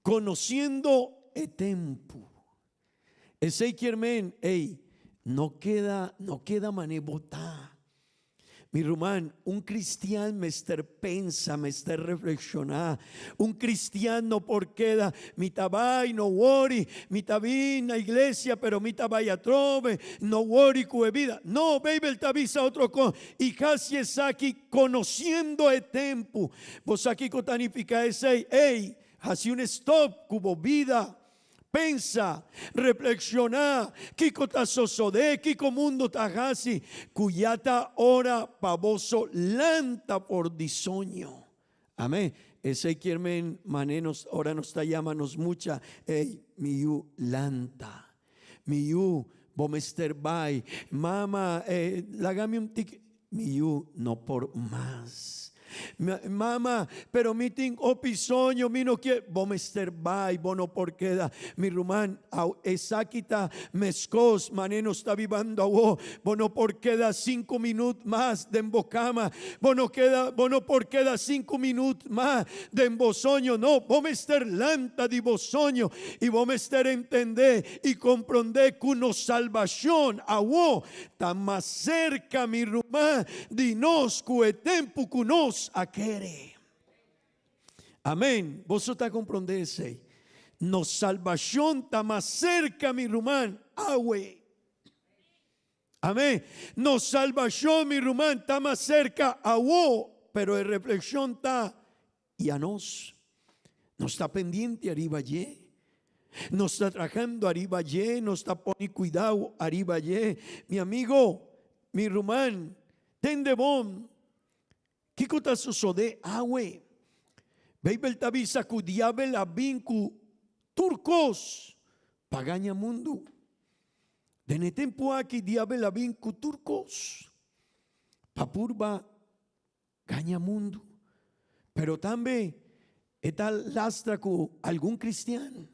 konosiendo e tempu. Esei kier men, ei, no keda, no keda manera bo ta. Mi ruman, un cristian mester pensa, mester reflexiona. Un cristian no por keda, mi ta bai, no worry, mi ta bin na iglesia, pero mi ta bai atrobe, no worry cu e bida. No, Bijbel ta bisa otro cos. Y haci esaki conociendo e tempo. Bo sa kico ta nifica esey? Ey, haci un stop cu bo bida. Pensa, reflekshoná kiko ta sosodé, kiko mundu ta hasi, ku ya ta ora pa boso lanta for di soño. Amén. Esei kier men manera nos ora nos ta yama nos mucha, Ey, mi yu, lanta. Mi yu, bo mester bai. Mama, eh, laga mi un tiki. Mi yu no por mas. Mama, pero mi tin hopi soño, mi no kier. Bo mester bai, bo no por keda. Mi ruman, aw esaki ta meskos mane nos ta bibando awo. Bo no por keda sinku minut mas den bo kama. Bo no keda, bo no por keda sinku minut mas den bo soño. No, bo mester lanta di bo soño i bo mester entende i komprondé ku nos salbashon awo ta mas serka, mi ruman, di nos ku e tempu ku nos a kere. Amén. Boso ta komprondé esei? Nos salbashon ta mas serka, mi ruman, awe. Amén. Nos salbashon, mi ruman, ta mas serka awo, pero e reflekshon ta i anos. Nos ta pendiente ariba dje. Nos ta trahando ariba dje, nos ta pone kuidao ariba dje. Mi amigo, mi ruman, tende bon. Kiko ta sosodé awe? Beibel ta bisa ku diabel a bin ku tur kos pa gaña mundu. Den e tempu aki diabel a bin ku tur kos pa purba gaña mundu. Pero tambe e ta lastra ku algun kristian.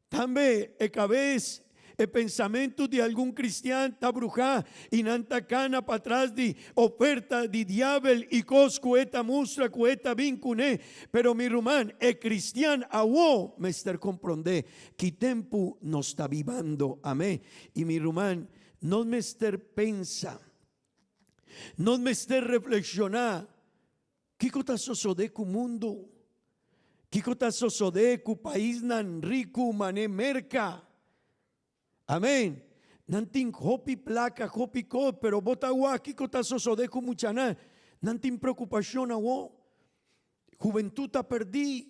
Tambe e kabes, e pensamentu di algun kristian ta bruhá i nan ta kana patras di oferta di diabel i kos ku e ta mustra ku e ta bin kuné. Pero mi ruman, e kristian awo mester komprondé ki tempu nos ta bibando. Amén. I mi ruman, nos mester pensa, nos mester reflekshoná Kiko ta sosodé ku mundu? Kiko ta sosodé ku paisnan riku man'é Merka? Amén. Nan tin hopi plaka, hopi kos, pero bo ta wak kiko ta sosodé ku muchanan. Nan tin preokupashon awor. Hubentut ta pèrdí.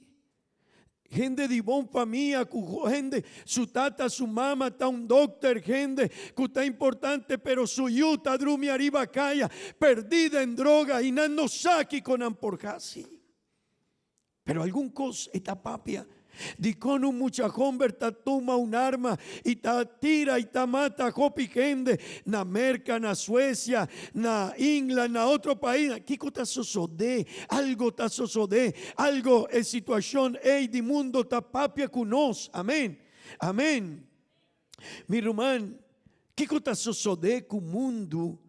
Hende di bon famia ku hende su tata su mama ta un dokter hende ku ta importante pero su yu ta drumi ariba kaya perdi den droga i nan no sa kiko nan por hasi. Pero algun kos e ta papia dikon un mucha homber ta tuma un arma i ta tira i ta mata hopi hende na Merka, na Suesia, na Ingla, na otro pais. Kiko ta sosodé? Algo ta sosodé. Algo e situashon ei di mundo ta papia ku nos. Amén. Amén. Mi ruman, kiko ta sosodé ku mundu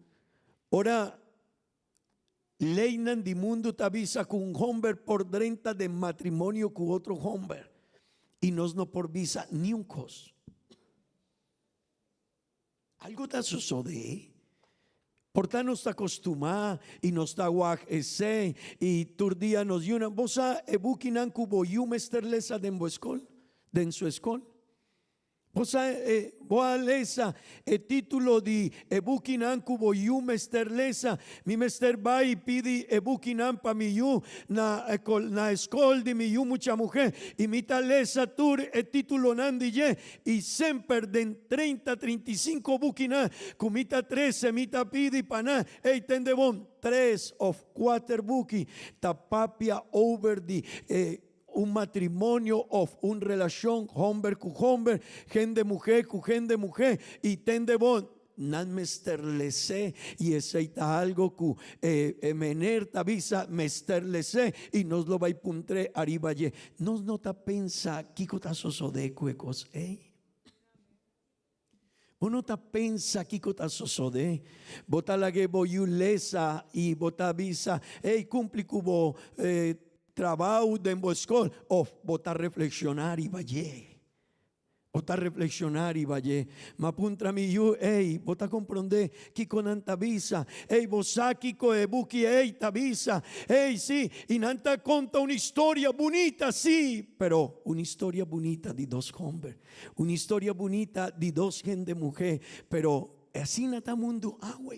ora leinan di mundu ta bisa ku un homber por drenta den matrimonio ku otro homber i nos no por bisa niun kos? Algo ta sosodé. Por ta nos ta kostumá i nos ta wak esei i tur dia nos yunan. Bo sa e bukinan ku bo yu mester lesa den bo eskol, den su eskol? Bo sa e, bo a lesa e título di e bukinan ku bo yu mester lesa? Mi mester bai i pidi e bukinan pa mi yu na na eskol di mi yu mucha muhé i mi ta lesa tur e títulonan di dje. I semper den treinta, trinta i sinku bukinan ku mi ta trese, mi ta pidi pa nan, ey, tende bon, tres òf kuater buki ta papia over di e un matrimonio òf un relashon hòmber ku hòmber, hende muhé ku hende muhé, i tende bon, Nan mester les'é i esei ta algo ku e e mener ta bisa mester les'é i nos lo bai puntr'é ariba dje. Nos no ta pensa kiko ta sosodé ku e kos ei. Bo no ta pensa kiko ta sosodé. Bo ta lag'é bo yu lesa i bo ta bisa, Ey, kumpli ku bo trabou den bo skol òf bo ta reflekshoná riba dje. Bo ta reflekshoná riba dje. M'a puntra mi yu, Ey, bo ta komprondé kiko nan ta bisa? Ey, bo sa kiko e buki ey ta bisa? Ey, sí, i nan ta konta un historia bunita, sí, pero un historia bunita di dos hòmber, un historia bunita di dos hende muhé, pero asina ta mundu awe.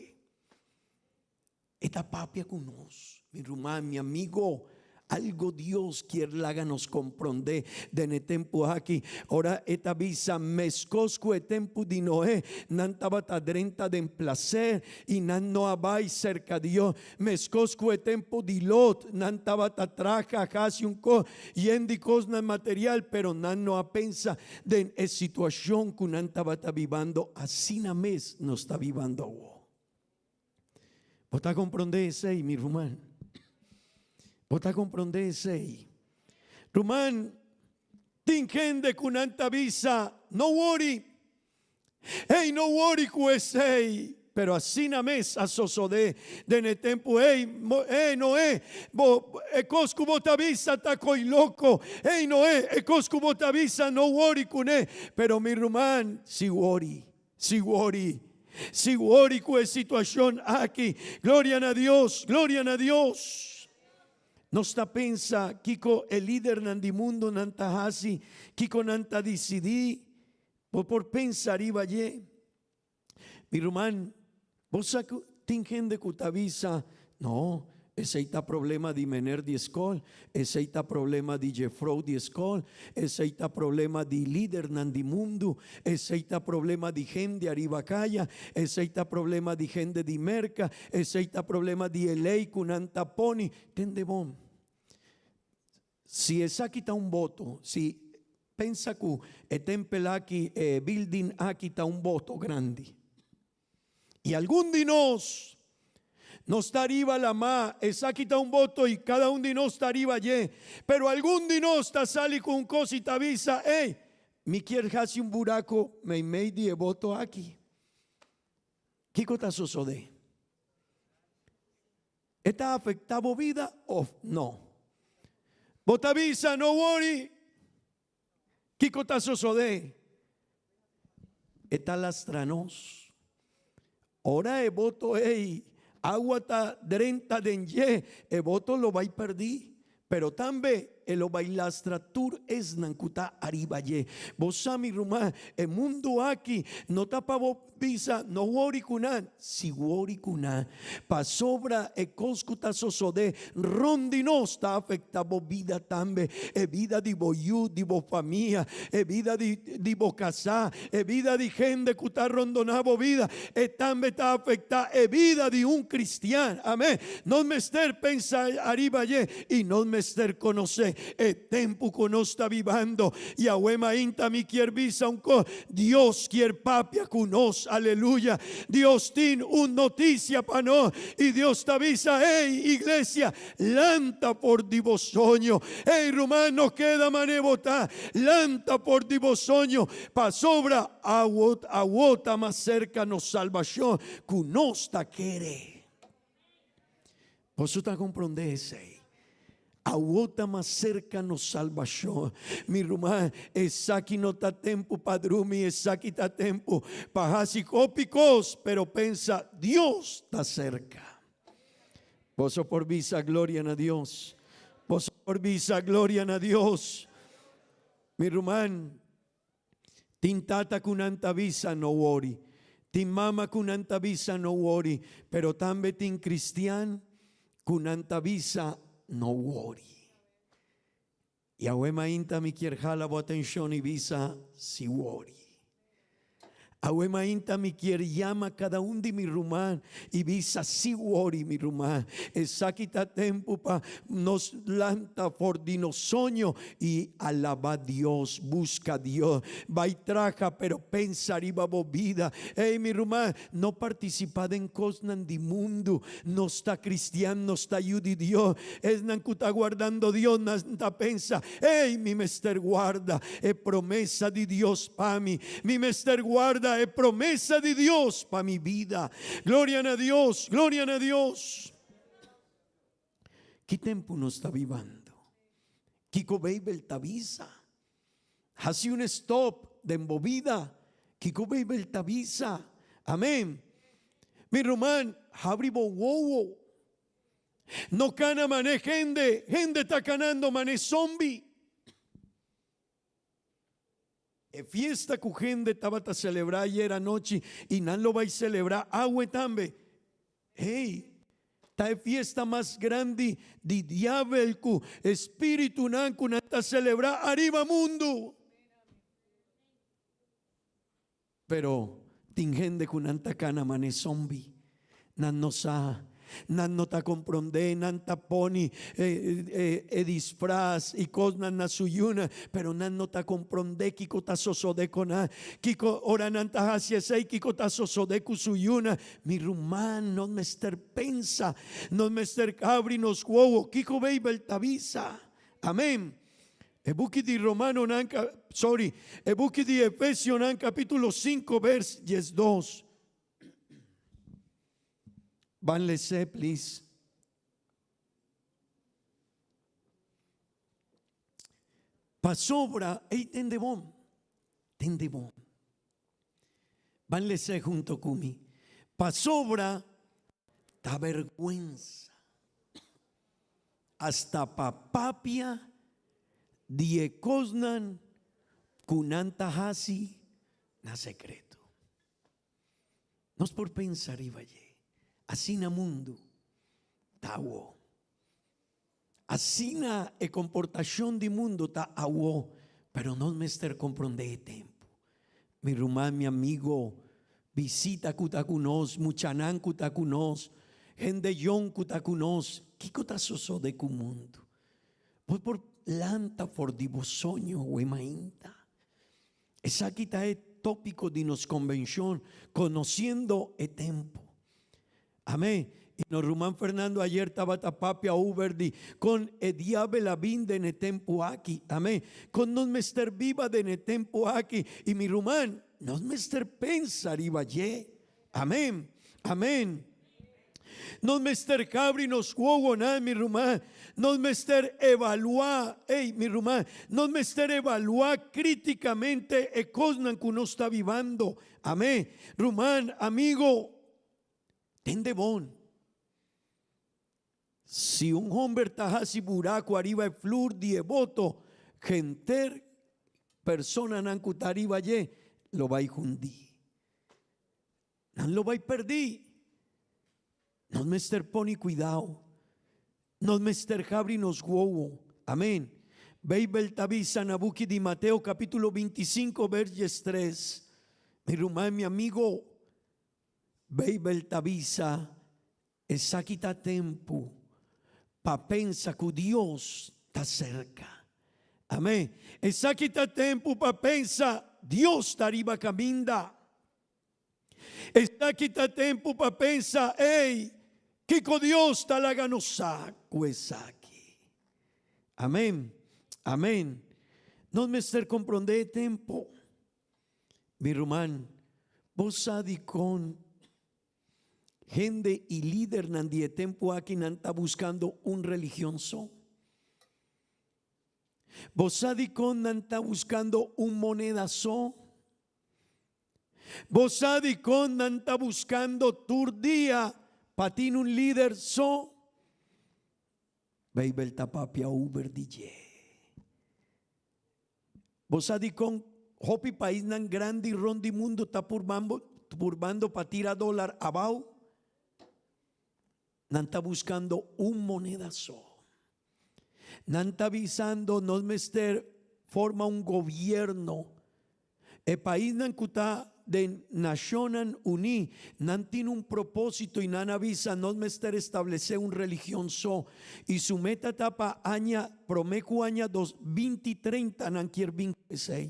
E ta papia ku nos. Mi ruman, mi amigo, algo Dios kier laga nos komprondé den e tempu aki. Ora e ta bisa, Meskos ku e tempu di Noé, nan tabata drenta den plaser i nan no a bai serka Dios. Meskos ku e tempu di Lot, nan tabata traha hasi un kos yen di kosnan material, pero nan no a pensa den e situashon ku nan tabata bibando. Asina mes nos ta bibando awor. Bo ta komprondé esei, mi ruman? Bo ta komprondé esei? Ruman, tin hende ku nan ta bisa, No wori. Ei, no wori ku esei. Pero asina mes a sosodé den e tempu ei. Ei, Noé, bo, e kos ku bo ta bisa ta koi loko. Ei, Noé, e kos ku bo ta bisa, no wori kuné. Pero mi ruman, si wori. Si wori. Si wori ku e situashon aki. Gloria na Dios! Gloria na Dios! Nos ta pensa kiko e lidernan di mundunan ta hasi, kiko nan ta disidí. Bo por pensa riba dje. Mi ruman, bo sa ku tin hende ku ta bisa, No, esei ta problema di mener di skol, esei ta problema di jefrou di skol, esei ta problema di lidernan di mundu, esei ta problema di hende ariba kaya, esei ta problema di hende di Merka, esei ta problema di e lei ku nan ta poni. Tende bon. Si esaki ta un boto, si pensa ku e tempel aki, e building aki ta un boto grandi. I algun di nos, nos ta riba lamá, esaki ta un boto i kada un di nos ta riba dje, pero algun di nos ta sali ku un kos i ta bisa, Ey, mi kier hasi un burako meimei di e boto aki. Kiko ta sosodé? E ta afektá bo bida òf no? Bo ta bisa, No wori. Kiko ta sosodé? E ta lastra nos. Ora e boto ei, agua ta drenta den dje, e boto lo bai pèrdí. Pero tambe e lo bai lastra tur esnan ku ta ariba dje. Bo sa, mi ruman, e mundu aki no ta pa bo bisa, No wori ku nan. Si wori ku nan, pasobra e kos ku ta sosodé rònt di nos ta afektá bo bida tambe, e bida di bo yu, di bo famia, e bida di di bo kasá, e bida di hende ku ta rondoná bo bida, e tambe ta afektá e bida di un kristian. Amén. Nos mester pensa ariba dje i nos mester konosé e tempu ku nos ta bibando. Yahweh mainta mi kier bisa un kos, Dios kier papia ku nos, aleluya. Dios tin un notisia pa nos i Dios ta bisa, Ey, iglesia, lanta for di bo soño. Ey, ruman, no keda manera bo ta, lanta for di bo soño, pasobra awo, awo ta mas serka nos salbashon ku nos ta kere. Boso ta komprondé esei? Awor ta mas serka nos salbashon. Mi ruman, esaki no ta tempu pa drumi, esaki ta tempu pa hasi hopi kos, pero pensa, Dios ta serka. Boso por bisa gloria na Dios. Boso por bisa gloria na Dios. Mi ruman, Tin tata ku nan ta bisa no wori. Tin mama ku nan ta bisa no wori. Pero tambe tin kristian ku nan ta bisa no wori. I awe mainta mi kier hala bo atenshon i bisa si wori. Awe mainta mi kier yama kada un di mi ruman i bisa si wori mi ruman. Esaki ta tempu pa nos lanta for di nos soño i alaba Dios, buska Dios. Bai traha pero pensa riba bo bida. Ey mi ruman, no partisipa den kosnan di mundu. Nos ta kristian, nos ta yu di Dios. Esnan ku ta guardando Dios nan ta pensa, Ey, mi mester guarda e promesa di Dios pa mi. Mi mester guarda e promesa di Dios pa mi bida. Gloria na Dios, gloria na Dios. Ki tempu nos ta bibando? Kiko Beibel ta bisa? Hasi un stop den bo bida. Kiko Beibel ta bisa? Amen. Mi ruman, habri bo wowo. No kana mané hende, hende ta kanando mané zombi. E fiesta ku hende tabata selebrá ayer anochi i nan lo bai selebrá awe tambe. Hey, ta e fiesta mas grandi di diabel ku espiritunan ku nan ta selebrá ariba mundu. Pero tin hende ku nan ta kana man'e zombi. Nan no sa. Nan no ta komprondé, nan ta poni e disfras i kosnan na su yunan, pero nan no ta komprondé kiko ta sosodé ku nan. Kiko ora nan ta hasi esei, kiko ta sosodé ku su yunan? Mi ruman, nos mester pensa, nos mester abri nos wowo. Kiko Beibel ta bisa? Amén. E buki di Romanonan, sorry, e buki di Efesionan kapítulo 5 vers 12. Ban les'é, please. Pasobra, ey, tende bon, tende bon. Ban les'é hunto ku mi. Pasobra ta bèrgwensa hasta pa papia di e kosnan ku nan ta hasi na sekreto. Nos por pensa riba dje. Asina mundu ta awo. Asina e komportashon di mundu ta awo, pero nos mester komprondé e tempu. Mi ruman, mi amigo, bisita ku ta ku nos, muchanan ku ta ku nos, hende yòn ku ta ku nos, kiko ta sosodé ku mundu? Bo por lanta for di bo soño awe mainta. Esaki ta e tópiko di nos konvenshon, Konosiendo e Tempu. Amén. I nos ruman Fernando ayer tabata papia over di kon e diabel a bin den e tempu aki. Amén. Kon nos mester biba den e tempu aki. I mi ruman, nos mester pensa riba dje. Amén. Amén. Nos mester habri nos wowonan, mi ruman. Nos mester evaluá, ey, mi ruman, nos mester evaluá críticamente e cosnan cu nos ta bibando. Amén. Ruman, amigo, tende bon. Si un homber ta haci buraco ariba e flur di e boto, henter personanan cu ta ariba dje lo bay hundi. Nan lo bai perdí. Nos mester pone cuidao. Nos mester habri nos wowo. Amén. Beibel ta bisa na buki di Mateo capítulo 25 vers 13. Mi ruman, mi amigo, Beibel ta bisa Esaki ta tempu pa pensa ku Dios ta serka. Amén. Esaki ta tempu pa pensa Dios ta riba kaminda. Esaki ta tempu pa pensa, ey, kiko Dios ta laga nos sa ku esaki. Amén. Amén. Nos mester komprondé e tempu. Mi ruman, bo sa dikon Hende i lidernan di e tempu aki nan ta buskando un religion so. Bo sa dikon nan ta buskando un moneda so? Bo sa dikon nan ta buskando tur dia pa tin un lider so? Beibel ta papia over di dje. Bo sa dikon hopi paisnan grandi rond di mundu ta purbando pa tira dólar abao? Nan ta buskando un moneda so. Nan ta bisando nos mester forma un gobierno. E paisnan ku ta den Nashonnan Uní, nan tin un propósito i nan a bisa nos mester establesé un religion so. I su meta ta pa aña promé ku aña dos binti treinta nan kier bin ku esei.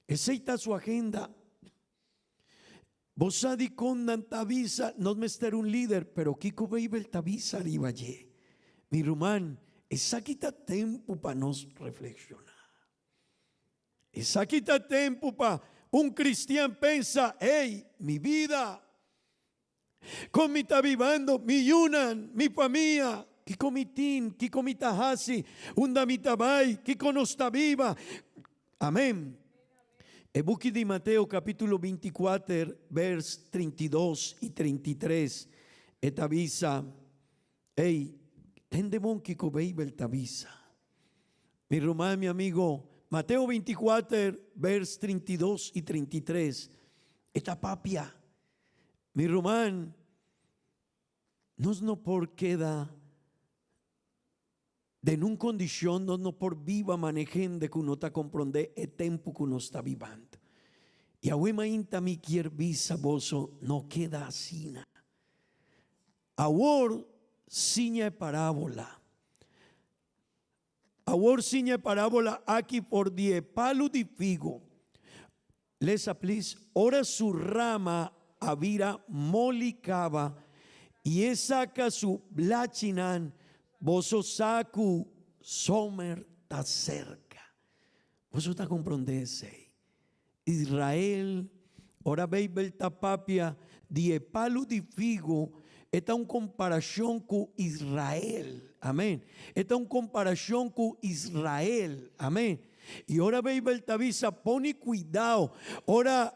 Esei ta su agenda. Bo sa dikon nan ta bisa nos mester un lider, pero kiko Beibel ta bisa riba dje? Mi ruman, esaki ta tempu pa nos reflekshoná. Esaki ta tempu pa un cristian pensa, Hey, mi bida! Con mi ta bibando? Mi yunan, mi famia, kico mi tin? Kico mi ta haci? Unda mi ta bay? Kico nos ta biba? Amen. E buki di Mateo capitulo 24 vers 32 y 33 e ta bisa, Ey, tende bon kiko Beibel ta bisa. Mi ruman, mi amigo, Mateo 24, vers 32 y 33, e ta papia. Mi ruman, nos no por keda den un kondishon, nos no por biba mane hende ku no ta komprondé e tempu ku nos ta bibando. I awe mainta mi kier bisa boso, no keda asina. Awor siña e parábola. Awor siña e parábola aki for di e palu di figo. Lesa please. Ora su rama a bira moli kaba i e saka su blachinan, boso sa ku zomer ta serka. Boso ta komprondé esei? Israel, ora Beibel ta papia di e palu di figo, e ta un komparashon ku Israel. Amen. E ta un komparashon ku Israel. Amen. I ora Beibel ta bisa pone kuidao, ora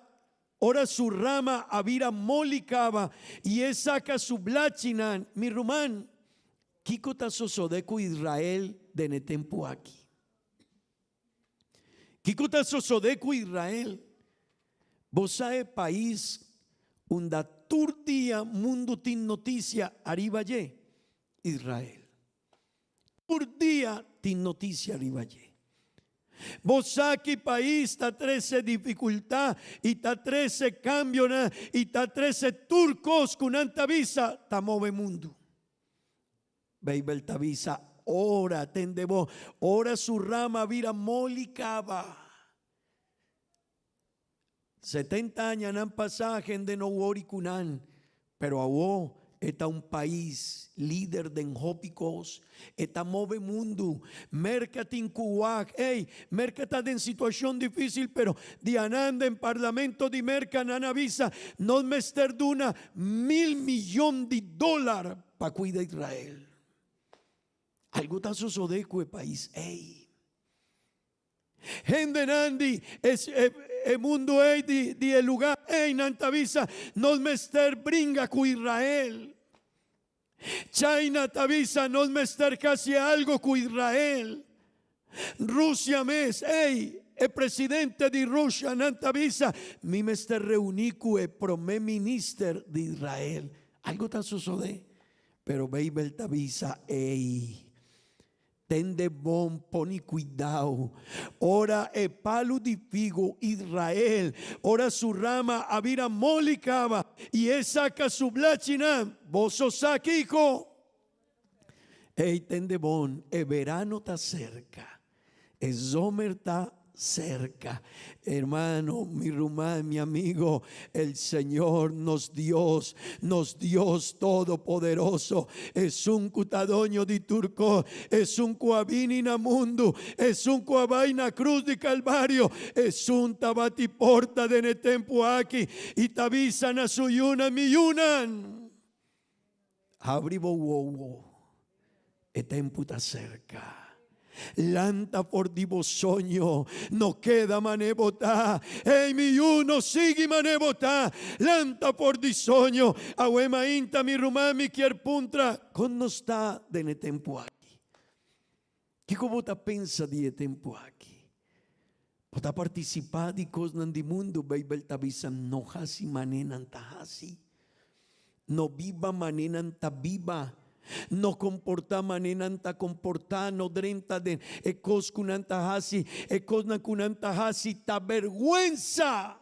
ora su rama a bira moli kaba i e saka su blachinan, mi ruman, kiko ta sosodé ku Israel den e tempu aki? Kiko ta sosodé ku Israel? Bo sa e pais unda tur dia mundu tin notisia ariba dje? Israel. Tur dia tin notisia riba dje. Bo sa ki pais ta trese difikultá i ta trese kambionan i ta trese tur kos ku nan ta bisa ta move mundu. Beibel ta bisa, Ora, tende bo, ora su rama bira moli kaba. 70 añanan pasá hende no wori ku nan, pero awo e ta un pais lider den hopi kos. E ta move mundu. Merka tin ku wak. Ey, Merka ta den situashon difísil, pero dianan den parlamento di Merka nan a bisa, nos mester duna mil miyon di dólar pa kuida Israel. Algu ta sosodé ku e pais ei. Hendenan di e mundu ei, di e lugá ei, nan ta bisa, Nos mester bringa ku Israel. China ta bisa, Nos mester hasi algu ku Israel. Rusia mes, ei, e presidente di Rusia, nan ta bisa, Mi mester reuní ku e promé minister di Israel. Algu ta sosodé. Pero Beibel ta bisa, Ei, tende bon, pone kuidao. Ora e palu di figu, Israel, ora su rama a bira moli kaba i e saka su blachinan, boso sa kiko? Ey, tende bon, e verano ta serka, e zomer ta serka. Hermano, mi ruman, mi amigo, el Señor nos Dios, nos Dios Todopoderoso, esun ku ta doño di tur kos, esun ku a bini na mundu, esun ku a bai na krus di Kalvario, esun ta bati porta den e tempu aki i ta bisa na su yunan, Mi yunan, Habri bo wowo, e tempu ta serka. Lanta for di bo soño, no keda man'e bo ta. Ey, mi yu, no sigui man'e bo ta. Lanta for di soño. Awe mainta, mi ruman, mi kier puntra, kon nos ta den e tempu aki? Kiko bo ta pensa di e tempu aki? Bo ta partisipá di kosnan di mundu? Beibel ta bisa, No hasi manera nan ta hasi. No biba manera nan ta biba. No komportá manera nan ta komportá. No drenta den e kos ku nan ta hasi. E kosnan ku nan ta hasi ta bèrgwensa.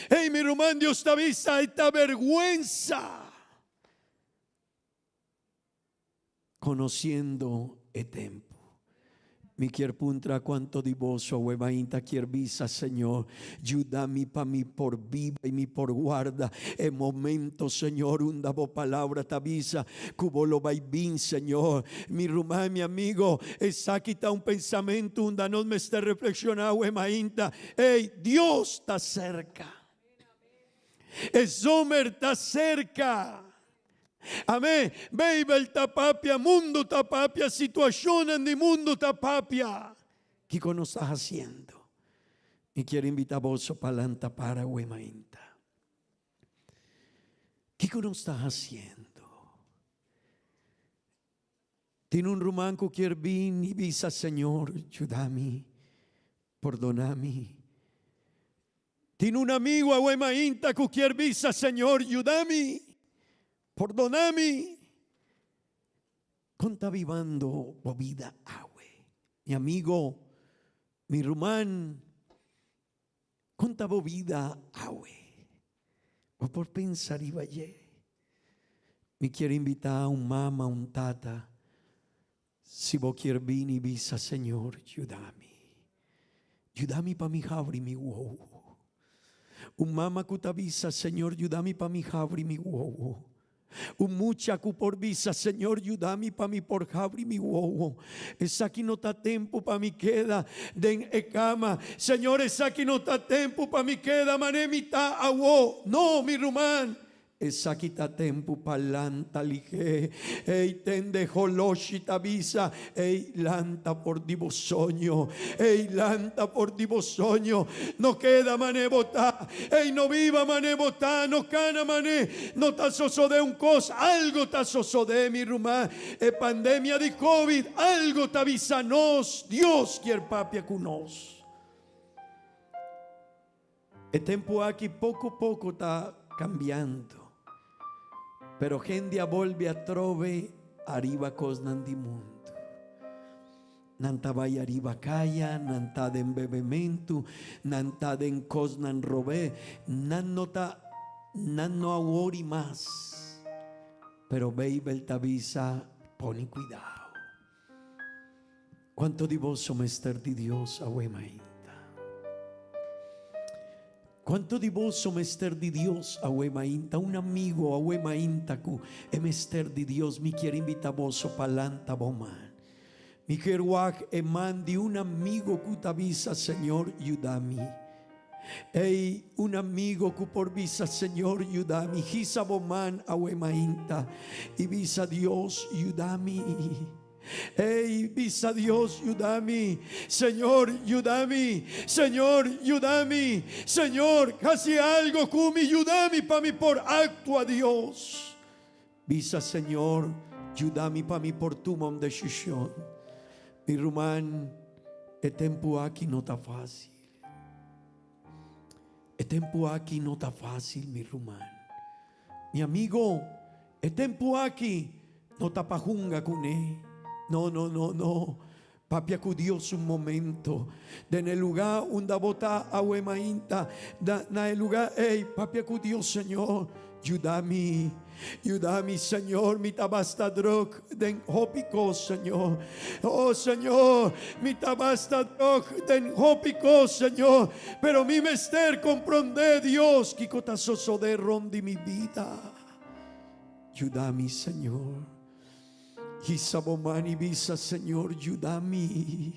Ei, mi ruman, Dios ta bisa, e ta bèrgwensa. Conociendo e tempo. Mi kier puntra cuanto di boso awe mainta kier bisa, Señor, yuda mi pa mi por biba y mi por guarda e momento, Señor, unda bo palabra ta bisa cu bo lo bay bin, Señor. Mi ruman, mi amigo, esaki ta un pensamento unda nos mester reflexiona awe mainta. Ey, Dios ta cerca. E zomer ta cerca. Amén. Beibel ta papia, mundu ta papia, situashonnan di mundu ta papia. Kiko nos ta hasiendo? Mi kier invita boso pa lanta para awe mainta. Kiko nos ta hasiendo? Tin un ruman ku kier bin i bisa, Señor, yuda mi, pordona mi. Tin un amigu awe mainta ku kier bisa, Señor, yuda mi, pordona mi. Kon ta bibando bo bida awe? Mi amigo, mi ruman, kon ta bo bida awe? Bo por pensa riba dje. Mi kier invitá un mama, un tata, si bo kier bini bisa, Señor, yuda mi. Yuda mi pa mi habri mi wowo. Un mama ku ta bisa, Señor, yuda mi pa mi habri mi wowo. Un mucha ku por bisa, Señor, yuda mi pa mi por habri mi wowo. Esaki no ta tempu pa mi keda den e kama. Señor, esaki no ta tempu pa mi keda manera mi ta awo. No, mi ruman. Esaki ta tempu pa lanta lihé. Ey tende holoshi ta bisa, Ey lanta for di bo soño. Ey lanta for di bo soño. No keda mané bo ta. Ey no biba mané bo ta. No kana mané. No ta sosodé un kos. Algo ta sosodé, mi ruman. E pandemia di covid, algo ta bisa nos. Dios kier papia ku nos. E tempu aki poko poko ta kambiando, pero hende a bolbe atrobe ariba kosnan di mundu. Nan ta bai ariba kaya, nan ta den bebementu, nan ta den kosnan robé, nan no ta, nan no a wori mas. Pero Beibel ta bisa, Pone kuidao. Cuanto di boso mester di Dios awe mainta? Cuanto di boso mester di Dios awe mainta? Un amigo awe mainta cu e mester di Dios, mi kier invita boso pa lanta bo man. Mi kier wak e man di un amigo cu ta bisa, Señor, yuda mi. Ey, un amigo cu por bisa, Señor, yuda mi. Hisa bo man awe mainta y bisa, Dios, yuda mi. Ey, bisa Dios, yuda mi. Señor, yuda mi. Señor, yuda mi. Señor, hasi algo ku mi, yuda mi pa mi por aktua, Dios. Bisa Señor, yuda mi pa mi por tuma un desishon. Mi ruman, e tempu aki no ta fásil. E tempu aki no ta fásil, mi ruman. Mi amigo, e tempu aki no ta pa hunga kuné. No, no, no, no. Papia ku Dios un momento. Den e lugá unda bo ta awe mainta, na, na e lugá ei, papia ku Dios, Señor, yuda mi. Yuda mi, Señor, mi ta basta druk den hopi kos, Señor. Oh, Señor, mi ta basta druk den hopi kos, Señor. Pero mi mester komprondé, Dios, kiko ta sosodé rond di mi bida. Yuda mi, Señor. Hisa bo man i bisa, Señor, yuda mi.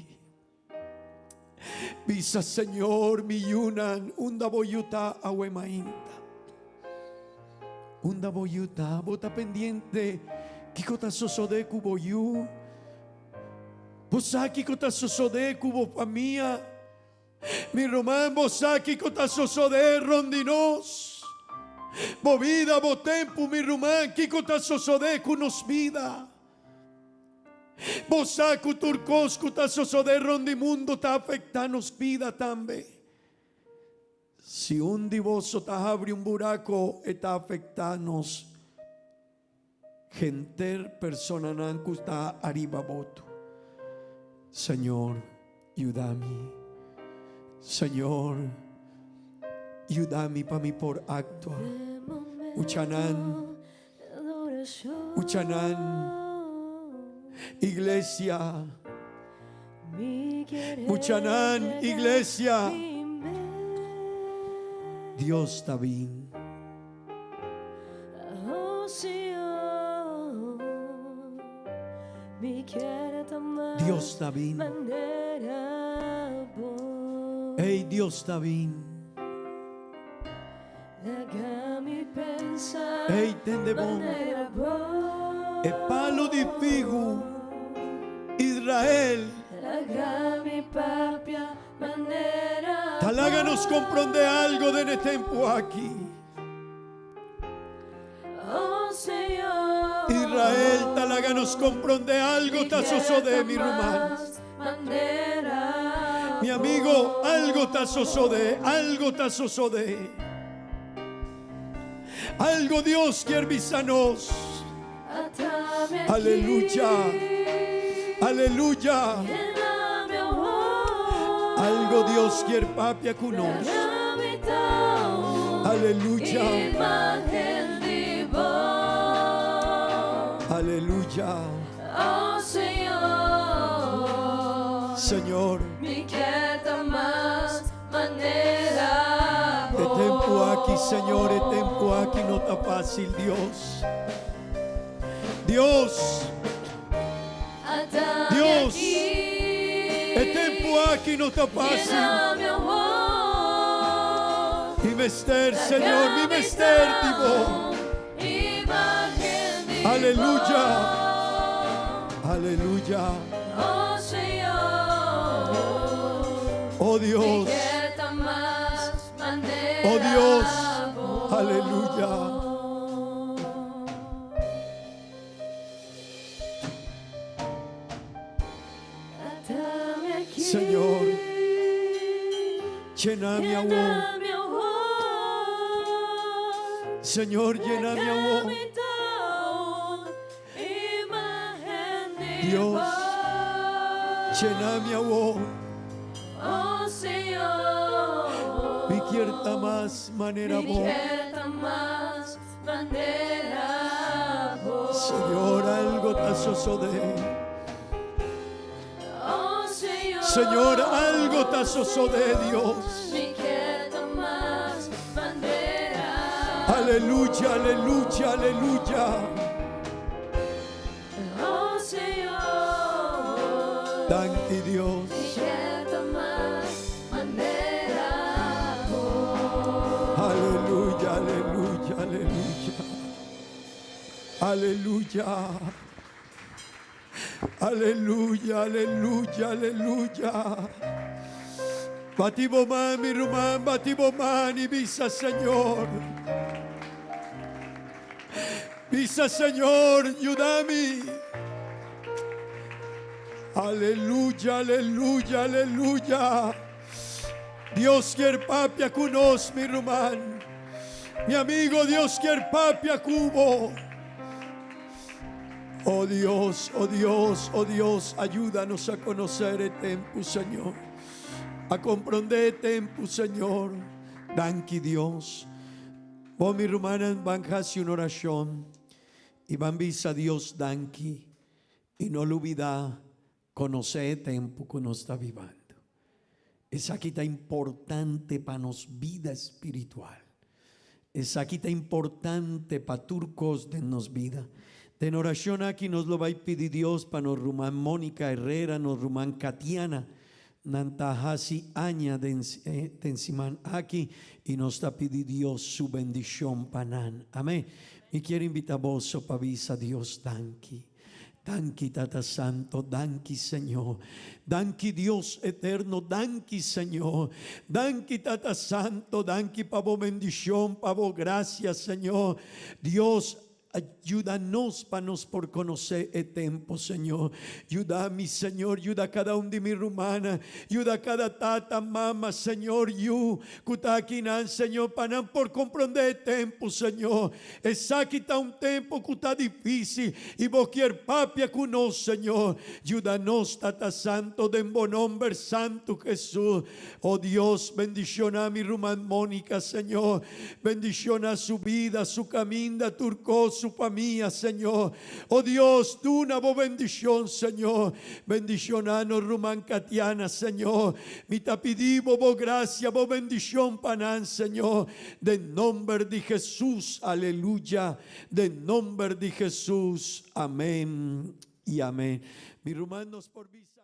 Bisa, Señor, mi yunan, unda bo yu ta awe mainta? Unda bo yu ta? Bo ta pendiente kiko ta sosodé ku bo yu? Bo sa kiko ta sosodé ku bo famia? Mi ruman, bo sa kiko ta sosodé rond di nos? Bo bida, bo tempu, mi ruman, kiko ta sosodé ku nos bida? Bo sa ku tur kos ku ta sosodé rond di mundu ta afektá nos bida tambe? Si un di boso ta habri un burako, e ta afektá nos henter personanan ku ta ariba boto. Señor, yuda mi. Señor, yuda mi pa mi por aktua. Muchanan, muchanan, iglesia, muchanan, iglesia, Dios ta bin. Dios ta bin. Ey, Dios ta bin. Ey, tende bon. E palu di figu, Israel. Ta laga nos komprondé algo den e tempu aki. Israel ta laga nos komprondé algo ta sosodé, mi ruman. Mi amigo, algo ta sosodé, algo ta sosodé. Algo Dios kier bisa nos. Aleluya. Aleluya. Algo Dios kier papia ku nos. Aleluya. Aleluya. Oh Señor. Señor. Mi ke ta mas manera bo. E tempu aki, Señor, e tempu aki no ta fácil, Dios. Dios. Dios. E tempu aki no ta fácil. Mi mester, Señor, mi mester di bo. Aleluya. Aleluya. Oh Dios. Oh Dios. Aleluya. Señor, llena mi awo. Señor, llena mi awo. Dios, llena mi awo. Mi kier ta mas manera bo. Señor, algo ta sosodé. Señor, algo ta sosodé, Dios. Aleluya, aleluya, aleluya. Danki Dios. Aleluya, aleluya, aleluya. Aleluya. Aleluya, aleluya, aleluya. Bati bo man, mi ruman, bati bo man y bisa Señor. Bisa Señor, yudami. Aleluya, aleluya, aleluya. Dios kier papia cu nos, mi ruman. Mi amigo, Dios kier papia cu bo. Oh Dios, oh Dios, oh Dios, ayúdanos a conocer e tempo, Señor. A comprender e tempo, Señor. Danki Dios. Bo mi rumannan ban hasi un oracion y ban bisa Dios danki y no lubida conoce e tempo cu nos ta bibando. Esaki ta importante pa nos bida espiritual. Esaki ta importante pa tur cos den nos bida. Den oracion aki nos lo bay pidi Dios pa nos ruman Monica Herrera, nos ruman Katiana, Nan ta hasi aña den den siman aki y nos ta pidi Dios su bendicion pa nan. Amen. Mi kier invita boso pa bisa Dios danki. Danki Tata Santo, danki Señor. Danki Dios eterno, danki Señor. Danki Tata Santo, danki pa bo bendicion, pa bo gracia Señor. Dios Yuda nos pa nos por conoce e tempo, Señor. Yuda mi, Señor. Yuda cada un di mi rumannan. Yuda cada tata, mama, Señor, yu cu ta akinan, Señor, pa nan por comprende e tempo, Señor. Esaki ta un tempo cu ta dificil y Bo kier papia cu nos, Señor. Yuda nos, Tata Santo, den Bo nomber santo, Jesus. Oh Dios, bendiciona mi ruman Monica, Señor. Bendiciona su bida, su caminda, tur cos, su famia, Señor. Oh Dios, duna bo bendicion, Señor. Bendiciona nos ruman Katiana, Señor. Mi ta pidi bo bo gracia, bo bendicion pa nan, Señor. Den nomber di Jesus, aleluya. Den nomber di Jesus, amen y amen. Mi ruman nos por bisa.